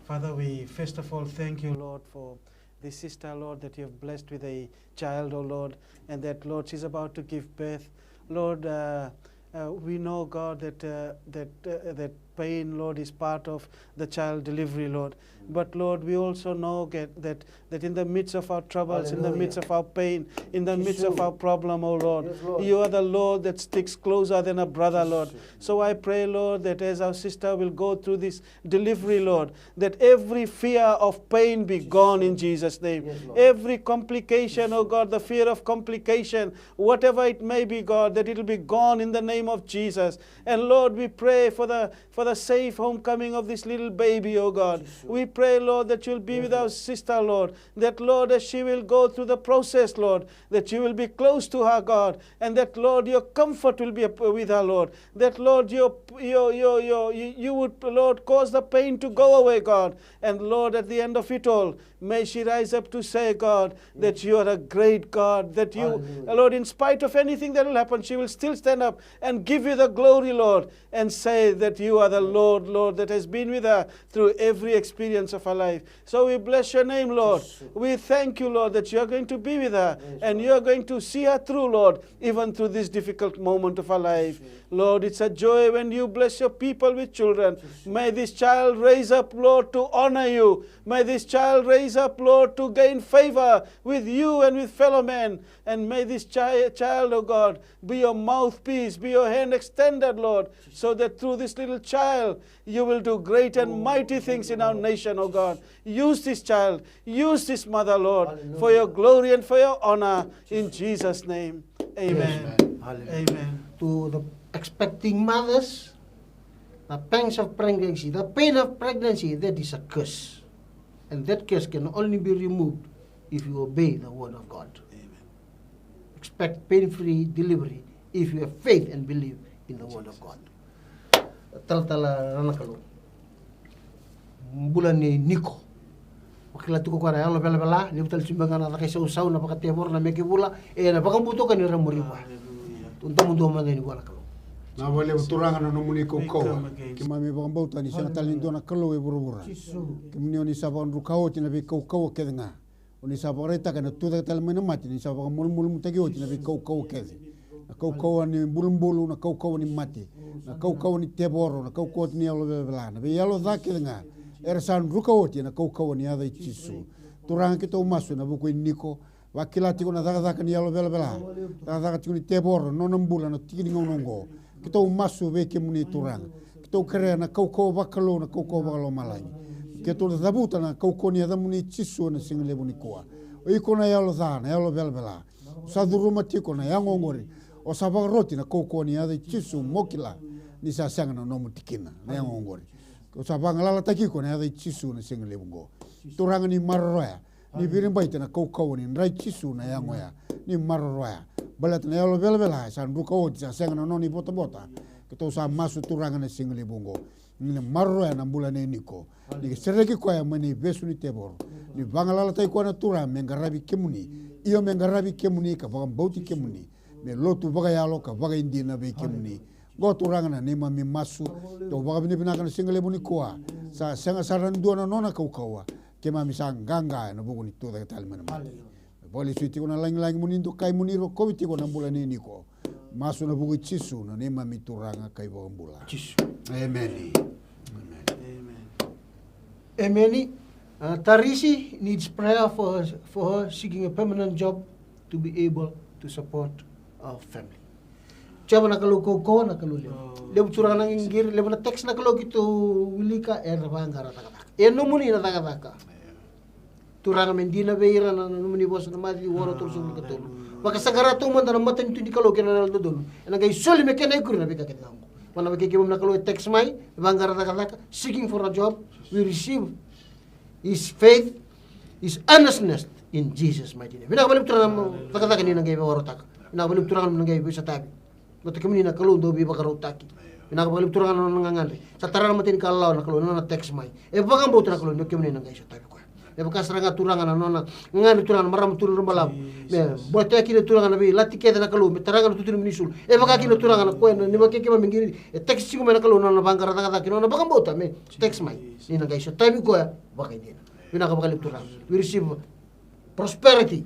Father, we first of all thank you, Lord, for this sister, Lord, that you have blessed with a child, oh Lord, and that, Lord, she's about to give birth. Lord, uh, uh, we know, God, that, uh, that, uh, that pain, Lord, is part of the child delivery, Lord. But Lord, we also know get, that, that in the midst of our troubles, in the midst of our pain, in the midst of our problem, oh Lord, you are the Lord that sticks closer than a brother, Lord. So I pray, Lord, that as our sister will go through this delivery, Lord, that every fear of pain be gone in Jesus' name. Every complication, oh God, the fear of complication, whatever it may be, God, that it will be gone in the name of Jesus. And Lord, we pray for the for the safe homecoming of this little baby, oh God. We pray, Lord, that you'll be with our sister, Lord. That, Lord, as she will go through the process, Lord, that you will be close to her, God. And that, Lord, your comfort will be up- with her, Lord. That, Lord, your, your, your, your, you you would, Lord, cause the pain to go away, God. And, Lord, at the end of it all, may she rise up to say, God, that you are a great God, that you, Lord, in spite of anything that will happen, she will still stand up and give you the glory, Lord, and say that you are the Lord, Lord, that has been with her through every experience of her life. So we bless your name, Lord. We thank you, Lord, that you are going to be with her and you are going to see her through, Lord, even through this difficult moment of her life. Lord, it's a joy when you bless your people with children. May this child raise up, Lord, to honor you. May this child raise up, Lord, to gain favor with you and with fellow men. And may this chi- child, oh God, be your mouthpiece, be your hand extended, Lord, so that through this little child, you will do great and mighty things in our nation, oh God. Use this child, use this mother, Lord, for your glory and for your honor. In Jesus' name, amen. Amen. To the expecting mothers, the pangs of pregnancy, the pain of pregnancy, that is a curse. And that curse can only be removed if you obey the word of God. Amen. Expect pain-free delivery if you have faith and believe in the word of God. Talatala Ranakalou. Bula nei Niko. Kila tiko koya na yalo velavela, levu tale tiko ga na caka isausau, na vakatevoro, na meke vula, e na vakabauta o koya ni ra muri vua. Aleluya. Tou domodomo mada yani vua na Kalou. Na vakalevu Turaga na nomuni kaukauwa. Keimami vakabauta ni sega tale ni dua na Kalou e vuravura. Jisu. Kemuni o ni sa vakadruka oti na veikaukauwa kece ga. O ni sa vakaraitaka na tucake tale mai na mate, ni sa vakamalumalumutaki oti na veikaukauwa kece. Na kaukauwa ni bulubulu, na kaukauwa ni mate, na kaukauwa ni tevoro, na kaukauwa ni yalo velavela, na veiyalo ca kece ga. Era sa druka oti ena kaukauwa ni yaca i Jisu. Turaga, keitou masu ena vuku i Niko, vakila tiko na cakacaka ni yalo velavela, cakacaka tiko ni tevoro, nona bula na tiki ni gauna oqo. Keitou masu vei kemuni Turaga. Keitou kerea na kaukauwa vakalou, na kaukauwa vakalomalagi. Keitou cavuta na kaukauwa ni yacamuni Jisu ena siga levu nikua. O iko na yalo ca, na yalo velavela. O sa curuma tiko na yago oqori. O sa vakaroti na kaukauwa ni yaca i Jisu, mo kila ni sa sega na nomu tikina na yago oqori. O sa vagalalataki iko na yaca i Jisu na siga levu oqo. Turaga, ni maroroya, ni viribaita na kaukauwa ni dra i Jisu na yago ya. Ni maroroya. Baleta na yalo velavela e sa druka oti, sa sega na nona ivotavota. Keitou sa masu Turaga na siga levu oqo. Ni na maroroya na bula nei Niko. Ni sereki koya mai na ivesu ni tevoro. Ni vagalalataki koya na Turaga me qaravi kemuni. Io, me qaravi kemuni ka vakabauti kemuni. Me lotu vakayalo ka vakaidina vei kemuni. Qo Turaga na neimami masu. Tou vakavinavinaka na siga levu nikua. Sa sega sara na dua na nona kaukauwa. Keimami sa qaqa ena vuku ni tucake tale mai na mate. Me vakalesui tiko na lagilagi, mo ni dokai, mo ni rokovi tiko na bula nei Niko. Masu ena vuku i Jisu na neimami Turaga ka iVakabula. Jisu. Emeni. Emeni. Emeni. Uh, Tarisi needs prayer for her, for her seeking a permanent job to be able to support our family. Jiova na Kalou kaukauwa, na Kalou levu. Levu Turaga na qiri, levu na text na Kalou keitou wilika, era vaqara cakacaka. E nomuni na cakacaka. Turaga, me dina vei ira na, na nomuni vosa na Maciu ono, tolusagavulu ka tolu. Vakasaqara taumada na matanitu ni Kalou kei na yalododonu. Ena qai soli me kena ikuri na veika kece ga oqo. Vua na wekai keimami na Kalou e text mai, vaqara cakacaka, seeking for a job, we receive his faith, his earnestness in Jesus' mighty name. Vinaka vakalevu Turaga na cakacaka ni na qai vakaorotaka. Vinaka vakalevu Turaga na qai veisatavi. Baleta kemuni na Kalou dau veivakarautaki. Vinaka vakalevu Turaga na nona gagadre. Sa tara na matai ni ka lalawa na Kalou, na nona text mai. E vakabauta na Kalou ni o kemuni na qai sotavi koya. E vaka sara ga Turaga na nona gagadre Turaga na marama Turaga na balavu. Me botea kina Turaga na veilati kece na Kalou, me tara ga na tutu ni mini sulu. E vaka kina Turaga na koya na ni vaka keimami qiri. E text tiko mai na Kalou na nona vaqara cakacaka, na nona vakabauta me text mai. Ni na qai sotavi koya vakaidina. Vinaka vakalevu Turaga. We receive prosperity.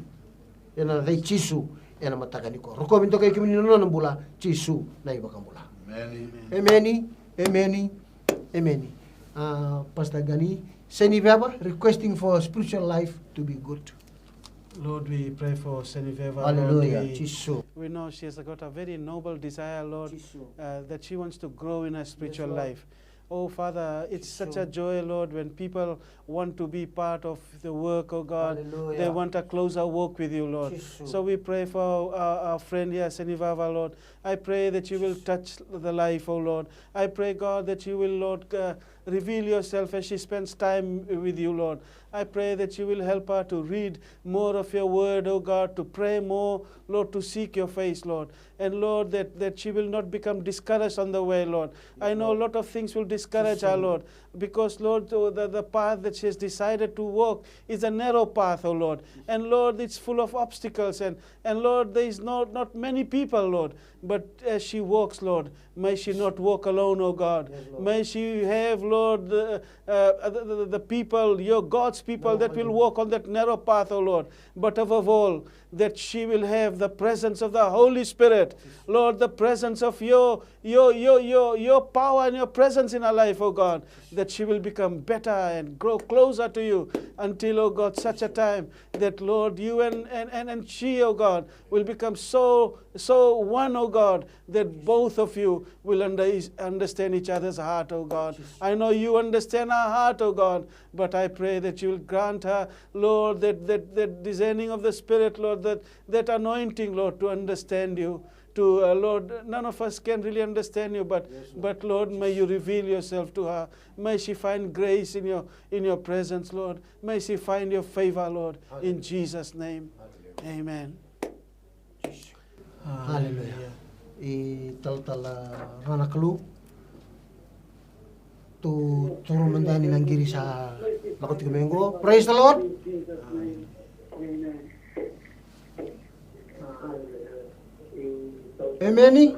Ena yaca i Jisu, ena mataka nikua. Rokovi, dokai kemuni na nona bula, Jisu na iVakabula. Emeni. Emeni. Emeni. Emeni. Uh, Pastor Gani, Seniveva requesting for spiritual life to be good. Lord, we pray for Seniveva. Hallelujah. Lord, we, Jisu. We know she has got a very noble desire, Lord, Jisu, uh, that she wants to grow in her spiritual life. Oh, Father, it's such a joy, Lord, when people want to be part of the work, oh God. Hallelujah. They want a closer walk with you, Lord. Jisu. So we pray for our, our, our friend here, Senivava, Lord. I pray that you will touch the life, oh Lord. I pray, God, that you will, Lord, uh, reveal yourself as she spends time with you, Lord. I pray that you will help her to read more of your word, oh God, to pray more, Lord, to seek your face, Lord. And Lord, that, that she will not become discouraged on the way, Lord. I know a lot of things will discourage her, Lord, because, Lord, oh, the, the path that she has decided to walk is a narrow path, oh Lord. And Lord, it's full of obstacles. And, and Lord, there is no, not many people, Lord. But as she walks, Lord, may she not walk alone, oh God. Yes, Lord. May she have, Lord, the, uh, the, the, the people, your God's people that will walk on that narrow path, oh Lord. But above all, that she will have the presence of the Holy Spirit. Lord, the presence of your, your, your, your, your power and your presence in her life, oh God, that she will become better and grow closer to you until, oh God, such a time that, Lord, you and, and, and, and she, oh God, will become so, so one, oh God, that both of you will under-, understand each other's heart, oh God. I know you understand her heart, oh God, but I pray that you will grant her, Lord, that, that, that discerning of the Spirit, Lord, that, that anointing, Lord, to understand you. To, uh, Lord, none of us can really understand you, but, but Lord, may you reveal yourself to her. May she find grace in your, in your presence, Lord. May she find your favor, Lord, in Jesus' name. Amen. Hallelujah. Italatala ra na Kalou. Tou toro mada yani na qiri sa Lako tiko mai qo. Praise the Lord. Emeni.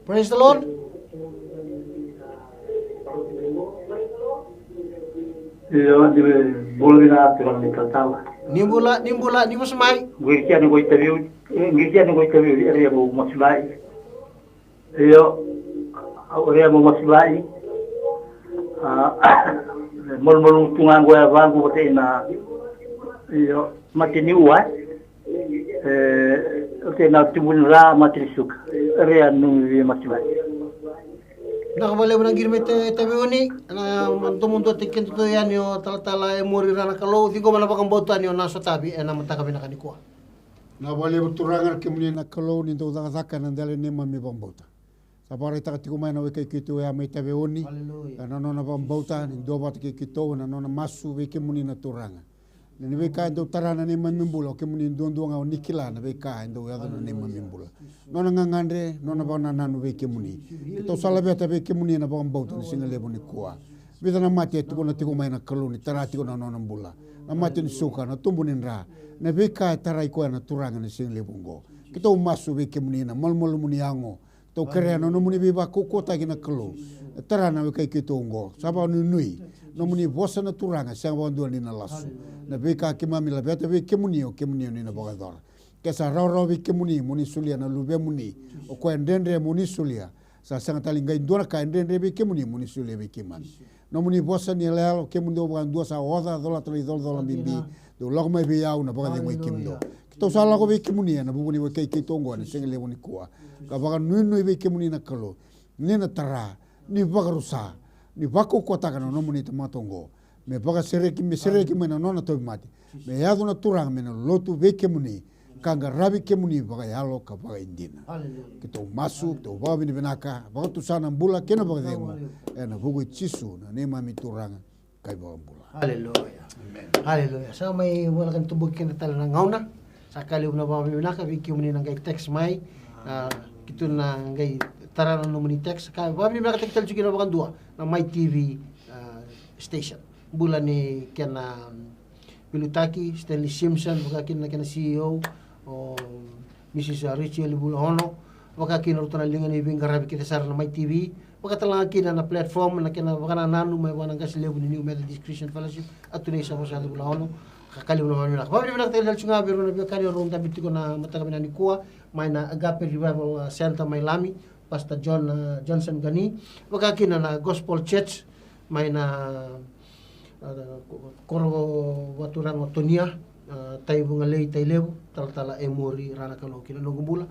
Praise the Lord. Io, ni bula vinaka turaga ni talatala. Ni bula, ni bula, ni vosa mai. Qirikia ni qo i Taveuni, e, qirikia ni qo i Taveuni, area mo Masilaʻi. Io, area mo Masilaʻi. A, malumalumu tu ga qo ya vaqu vata ina, io, mate ni ua, e. E, o tei na tubu ni ra, mate ni suka. Area nu via mate mai. Vinaka vakalevu na qiri mai Taveuni, na domodua tei kedatou yani o talatala Emori Ranakalou, ciqoma na vakabauta ni o na sotavi ena mataka vinaka nikua. Vinaka vakalevu turaga na kemuni na Kalou ni dau cakacaka ena dela ni neimami vakabauta. Sa vakaraitaka tiko mai na wekai keitou ya mai Taveuni. Aleluya. Ena nona vakabauta ni dua vata kei keitou, ena nona masu vei kemuni na turaga. Na veika e dau tara na neimami bula, o kemuni duadua ga o ni kila na veika e dau yaco na neimami bula. Nona gagadre, nona vakanananu vei kemuni. Keitou sa laveta vei kemuni na vakabauta na siga levu nikua. Vica na mate e tukuna tiko mai na Kalou ni tara tiko na nona bula. Na mate ni suka, na tubu ni dra. Na veika e tarai koya na turaga na siga levu oqo. Keitou masu vei kemuni na malumalumu ni yago. Tou kerea na nomuni veivakaukauwataki na Kalou. E tara na wekai keitou oqo. Sa vakanuinui. Nomuni vosa na turaga, sega vakadua ni na lasu. Na veika keimami laveta vei kemuni, o kemuni o ni na vakayacora. Ke sa rawarawa vei kemuni mo ni solia na luvemuni, o koya e dredre mo ni solia. Sa sega tale ni qai dua na ka e dredre vei kemuni mo ni solia vei keimami. Nomuni vosa ni yalayala, o kemuni dou vakadua sa oca, colata na icolacola bibi. Dou lako mai vei au na vakacegui kemudou. Keitou sa lako vei kemuni ena vuku ni wekai keitou oqo ena siga levu nikua. Ka vakanuinui vei kemuni na Kalou. Ni na tara, ni vakarusa, ni vakaukauwataka na nomuni tamata oqo. Me vakasereki, me sereki mai na nona tauvimate. Me yaco na turaga me na lotu vei kemuni. Ka qaravi kemuni vakayalo ka vakaidina. Aleluya. Keitou masu, keitou vakavinavinaka, vakatusa na bula kei na vakacegu. Ena vuku i Jisu, na neimami turaga, ka iVakabula. Aleluya. Amen. Aleluya. Sa mai voleka ni tubuki keda tale na gauna. Sa ka levu na vakavinavinaka vei kemuni na qai text mai. A, keitou na qai tara na nomuni text. Ka vakavinavinakataki tale tiko kina vakadua na Mai T V, a, station. Bula ni kena, mm, veiliutaki, Stanley Simpson, vaka kina na kena C E O, o Mrs Richie Livulaono, vaka kina ratou na liga ni veiqaravi kece sara na Mai T V, vaka tale ga kina na platform, na kena vakanananu mai vua na qase levu ni New Methodist Christian Fellowship, Atunei Savosa Livulaono, ka ka levu na vakavinavinaka. Vakavinavinaka tale tale tiko ga vei rau na veiwekani rau dabe tiko na mataka vinaka nikua, mai na Agape Revival, uh, Center mai Lami, Pastor John, uh, Johnson Gani, vaka kina na Gospel Church, mai na, a, ko-, koro vakaturaga o Tonia, a, Taivugalei, Tailevu, talatala Emori Ranakalou kina noqu bula.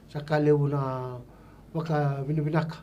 Sa ka levu na vakavinavinaka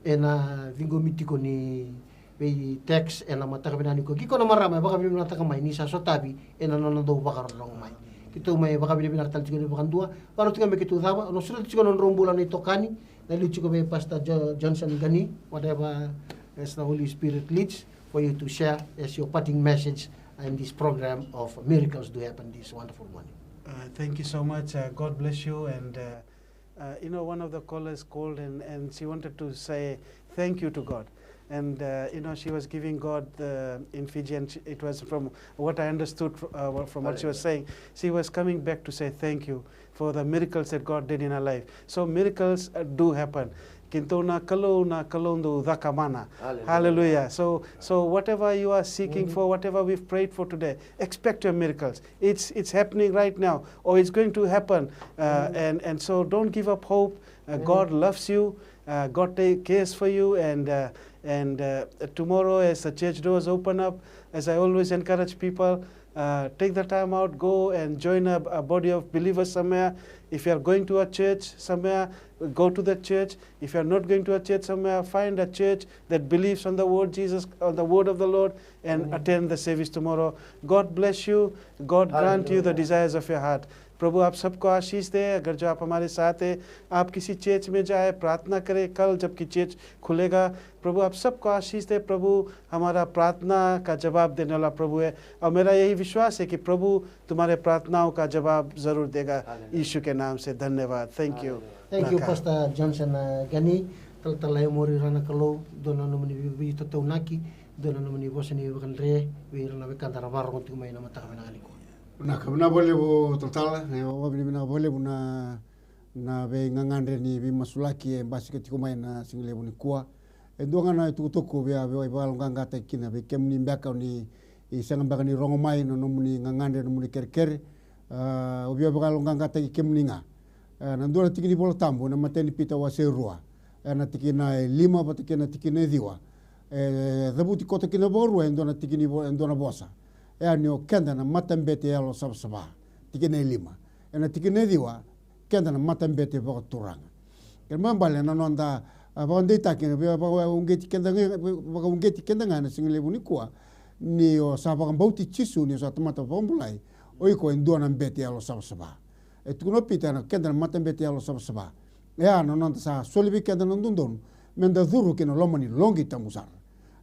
ena ciqomi tiko ni vei text ena mataka vinaka nikua. Kei koya na marama e vakavinavinakataka mai ni sa sotavi ena nona dau vakarorogo mai. Keitou mai vakavinavinaka tale tiko ni vakadua. Vakarau tiko me keitou cava, au na sureta tiko na nodrau bula na itokani. Na liu tiko vei Pastor Jo-, Johnson Gani, whatever as the Holy Spirit leads for you to share as your parting message in this program of Miracles Do Happen this wonderful morning. Uh, thank you so much. Uh, God bless you. And, uh, uh, you know, one of the callers called and, and she wanted to say thank you to God. And, uh, you know, she was giving God the, in Fijian, she, it was from what I understood fr-, uh, from what she was saying. She was coming back to say thank you for the miracles that God did in our life. So miracles, uh, do happen. Keitou na Kalou, na Kalou dau cakamana. Hallelujah. Hallelujah. So, so whatever you are seeking for, whatever we've prayed for today, expect your miracles. It's, it's happening right now, or it's going to happen. Uh, and, and so don't give up hope. Uh, God loves you. Uh, God take cares for you. And, uh, and, uh, tomorrow, as the church doors open up, as I always encourage people, uh, take the time out, go and join a, a body of believers somewhere. If you are going to a church somewhere, go to the church. If you are not going to a church somewhere, find a church that believes on the word Jesus, on the word of the Lord, and attend the service tomorrow. God bless you. God grant you the desires of your heart. प्रभु आप सबको आशीष दे। अगर जो आप हमारे साथ हैं, आप किसी चर्च में जाए, प्रार्थना करें, कल जबकि चर्च खुलेगा, प्रभु आप सबको आशीष दे। प्रभु हमारा प्रार्थना का जवाब देने वाला प्रभु है, और मेरा यही विश्वास है कि प्रभु तुम्हारे प्रार्थनाओं का जवाब जरूर देगा। यीशु के नाम से धन्यवाद। Thank you. Thank you, Pastor Johnson, uh, Gani, talatala Emori Ranakalou, dua na nomuni veitataunaki, dua na nomuni vosa ni vakadre vei ira na wekada ra vakarorogo tiko mai na mataka vinaka nikua. Vinaka, vinaka vakalevu talatala, na vakavinavinaka vakalevu na, na veigagadre ni veimasulaki e basika tiko mai na siga levu nikua. E dua ga na itukutuku via, via vakayaloqaqataki kina vei kemuni beka ni sega beka ni rogo mai na nomuni gagadre, nomuni kerekere. A, au via vakayaloqaqataki kemuni ga. E, na dua na tiki ni Vola Tabu, na imatai ni Pita wase rua, e, na tikina e lima vata kei na tikina e ciwa. E cavuti koto kina vakarua e dua na tiki ni vo-, e dua na vosa. E a ni o keda na matabete yalosavasava. Tikina e lima. E na tikina e ciwa, keda na matabete vakaturaga. Kena ibalebale na noda, a, vakadeitaki, na via vakauqeti keda ga, vakauqeti keda ga na siga levu nikua, ni o sa vakabauti Jisu, ni o sa tamata vakabulai, o iko e dua na bete yalosavasava. E tukuna o Pita na keda na matabete yalosavasava. E a na noda sa soli vei keda na dodonu meda curu ki na loma ni loqi tabu sara.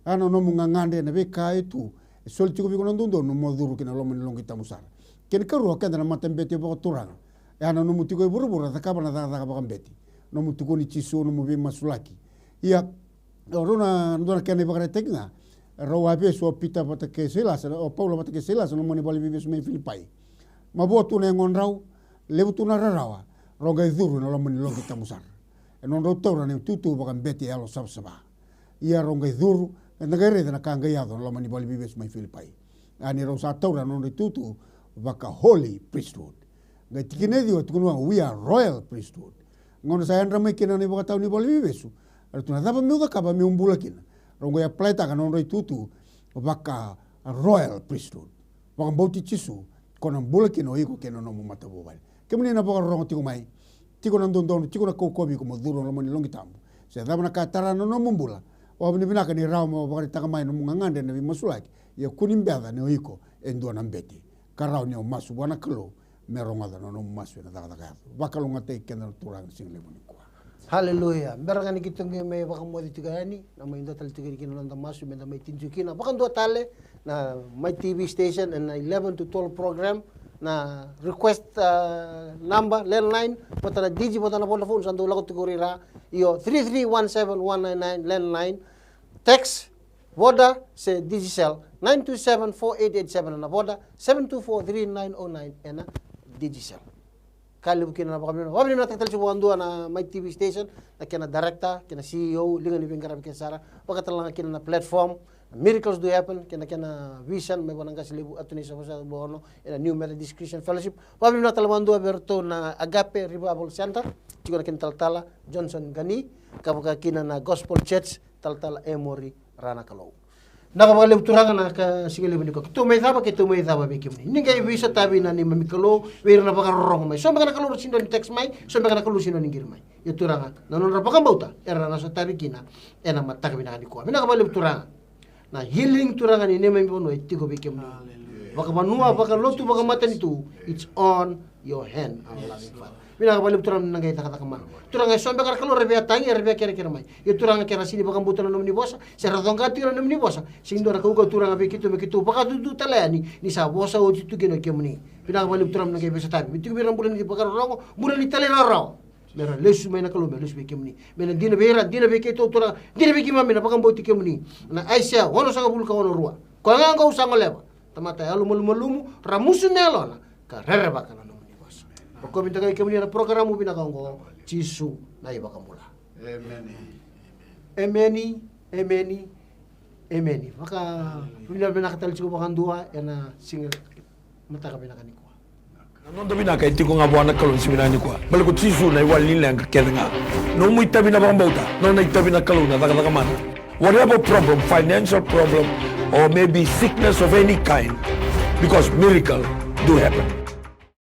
E a na nomu gagadre na veika e tu, e soli tiko vei iko na dodonu mo curu ki na loma ni loqi tabu sara. Kena ikarua, keda na matabete vakaturaga. E a na nomu tiko e vuravura, cakava na cakacaka vakabete. Nomu tukuni Jisu, nomu veimasulaki. Ia, o rau na dua na kena ivakaraitaki ga, rau a vesu o Pita vata kei Sailasa, o Paula vata kei Sailasa, na nomuni vale ni veivesu mai Filipai. Mavoa tu na yagodrau, levu tu na rarawa, rau qai curu na loma ni loqi tabu sara. E nodrau taura na itutu vakabete yalosavasava. Ia rau qai curu, eda qai raica na ka qai yaco na loma ni vale ni veivesu mai Filipai. A ni rau sa taura na nodra itutu vaka holy priesthood. Qai tikina e ciwa, tukuna vaka, we are royal priesthood. Gauna sa yadra mai kina na ivakatawa ni vale ni veivesu, era tukuna, cava meu cakava meu bula kina? Rau qai apply-taka na nodra itutu vaka royal priesthood. Vakabauti Jisu, ko na bula kina o iko kei na nomu matavuvale. Kemuni na vakarorogo tiko mai, tiko na dodonu, tiko na kaukauwa vei iko mo curu na loma ni loqi tabu. Se cava na ka e tara na nomu bula, vakavinavinaka ni rawa mo vakaraitaka mai nomu gagadre na veimasulaki. Ia kua ni beca ni o iko e dua na bete. Ka rawa ni o masu vua na Kalou me rogoca na nomu masu ena cakacaka yaco. Vakalougatataki keda na Turaga na siga levu nikua. Haleluya. Bera ga ni keitou qai mai vakamoce tiko yani, na mai dua tale tiko yani kina na noda masu meda mai tinicu kina. Vakadua tale na Mai T V station ena eleven to twelve program, na request, ah, number, landline, vata na Digi, vata na Vodafone, sa dau lako tiko ira. Io, three three one seven one nine nine, landline. Text, Voda se Digicel, nine two seven four eight eight seven ena Voda, seven two four three nine oh nine ena Digicel. Ka levu kina na vakavinavinaka, vakavinavinakataki tale tiko vakadua na Mai T V station, na kena director, kena C E O, liga ni veiqaravi kece sara, vakatalega kina na platform, Miracles Do Happen, kei na kena vision, mai vua na qase levu, Atunei Savosa Bono, ena New Methodist Christian Fellowship. Vakavinavinaka tale vakadua vei iratou na Agape Revival Center, tiko na kena talatala Johnson Gani, ka vaka kina na Gospel Church, talatala Emory Ranakalou. Vinaka vakalevu Turaga na ka siga levu nikua. Keitou mai cava, keitou mai cava vei kemuni. Ni qai veisotavi na neimami Kalou vei ira na vakarorogo mai. So beka na Kalou ra sega ni text mai, so beka na Kalou sega ni qiri mai. Ia Turaga, na nodra vakabauta era na sotavi kina ena mataka vinaka nikua. Vinaka vakalevu Turaga. Na healing Turaga ni neimami vanua e tiko vei kemuni. Hallelujah. Vakavanua, vakalotu, vakamatanitu, it's on your hand, our loving Father. Vinaka vakalevu Turaga ni na qai cakacaka mana. Turaga, e so beka na Kalou ra via tagi, era via kerekere mai. Ia Turaga, ke ra sega ni vakabauta na nomuni vosa, se ra coqa tiko na nomuni vosa, sega ni dua na kaukauwa Turaga vei keitou me keitou vakatutu tale yani ni sa vosa oti tu kina o kemuni. Vinaka vakalevu Turaga ni na qai veisotavi. Me tiko vei ira na bula ni vakarorogo, bula ni talairawarawa. Me ra lesu mai na Kalou, me lesu vei kemuni. Me na dina vei ira, dina vei keitou Turaga, dina vei keimami na vakabauti kemuni. Na Aisea onosagavulu ka ono rua. Koya ga oqo au sa goleva. Tamata yalomalumalumu, ramusu na yalona, ka rerevaka na nomuni vosa. Rokovi dakai kemuni ena porokaramu vinaka oqo, Jisu na iVakabula. Emeni. Emeni, emeni, emeni. Vakavinavinaka tale tiko vakadua ena siga mataka vinaka nikua. Na noda vinaka e tiko ga vua na Kalou ni siga vinaka nikua. Baleta ko Jisu na iwali ni leqa kece ga. Nomu itavi na vakabauta, nona itavi na Kalou na cakacaka mana. Whatever problem, financial problem, or maybe sickness of any kind, because miracle do happen.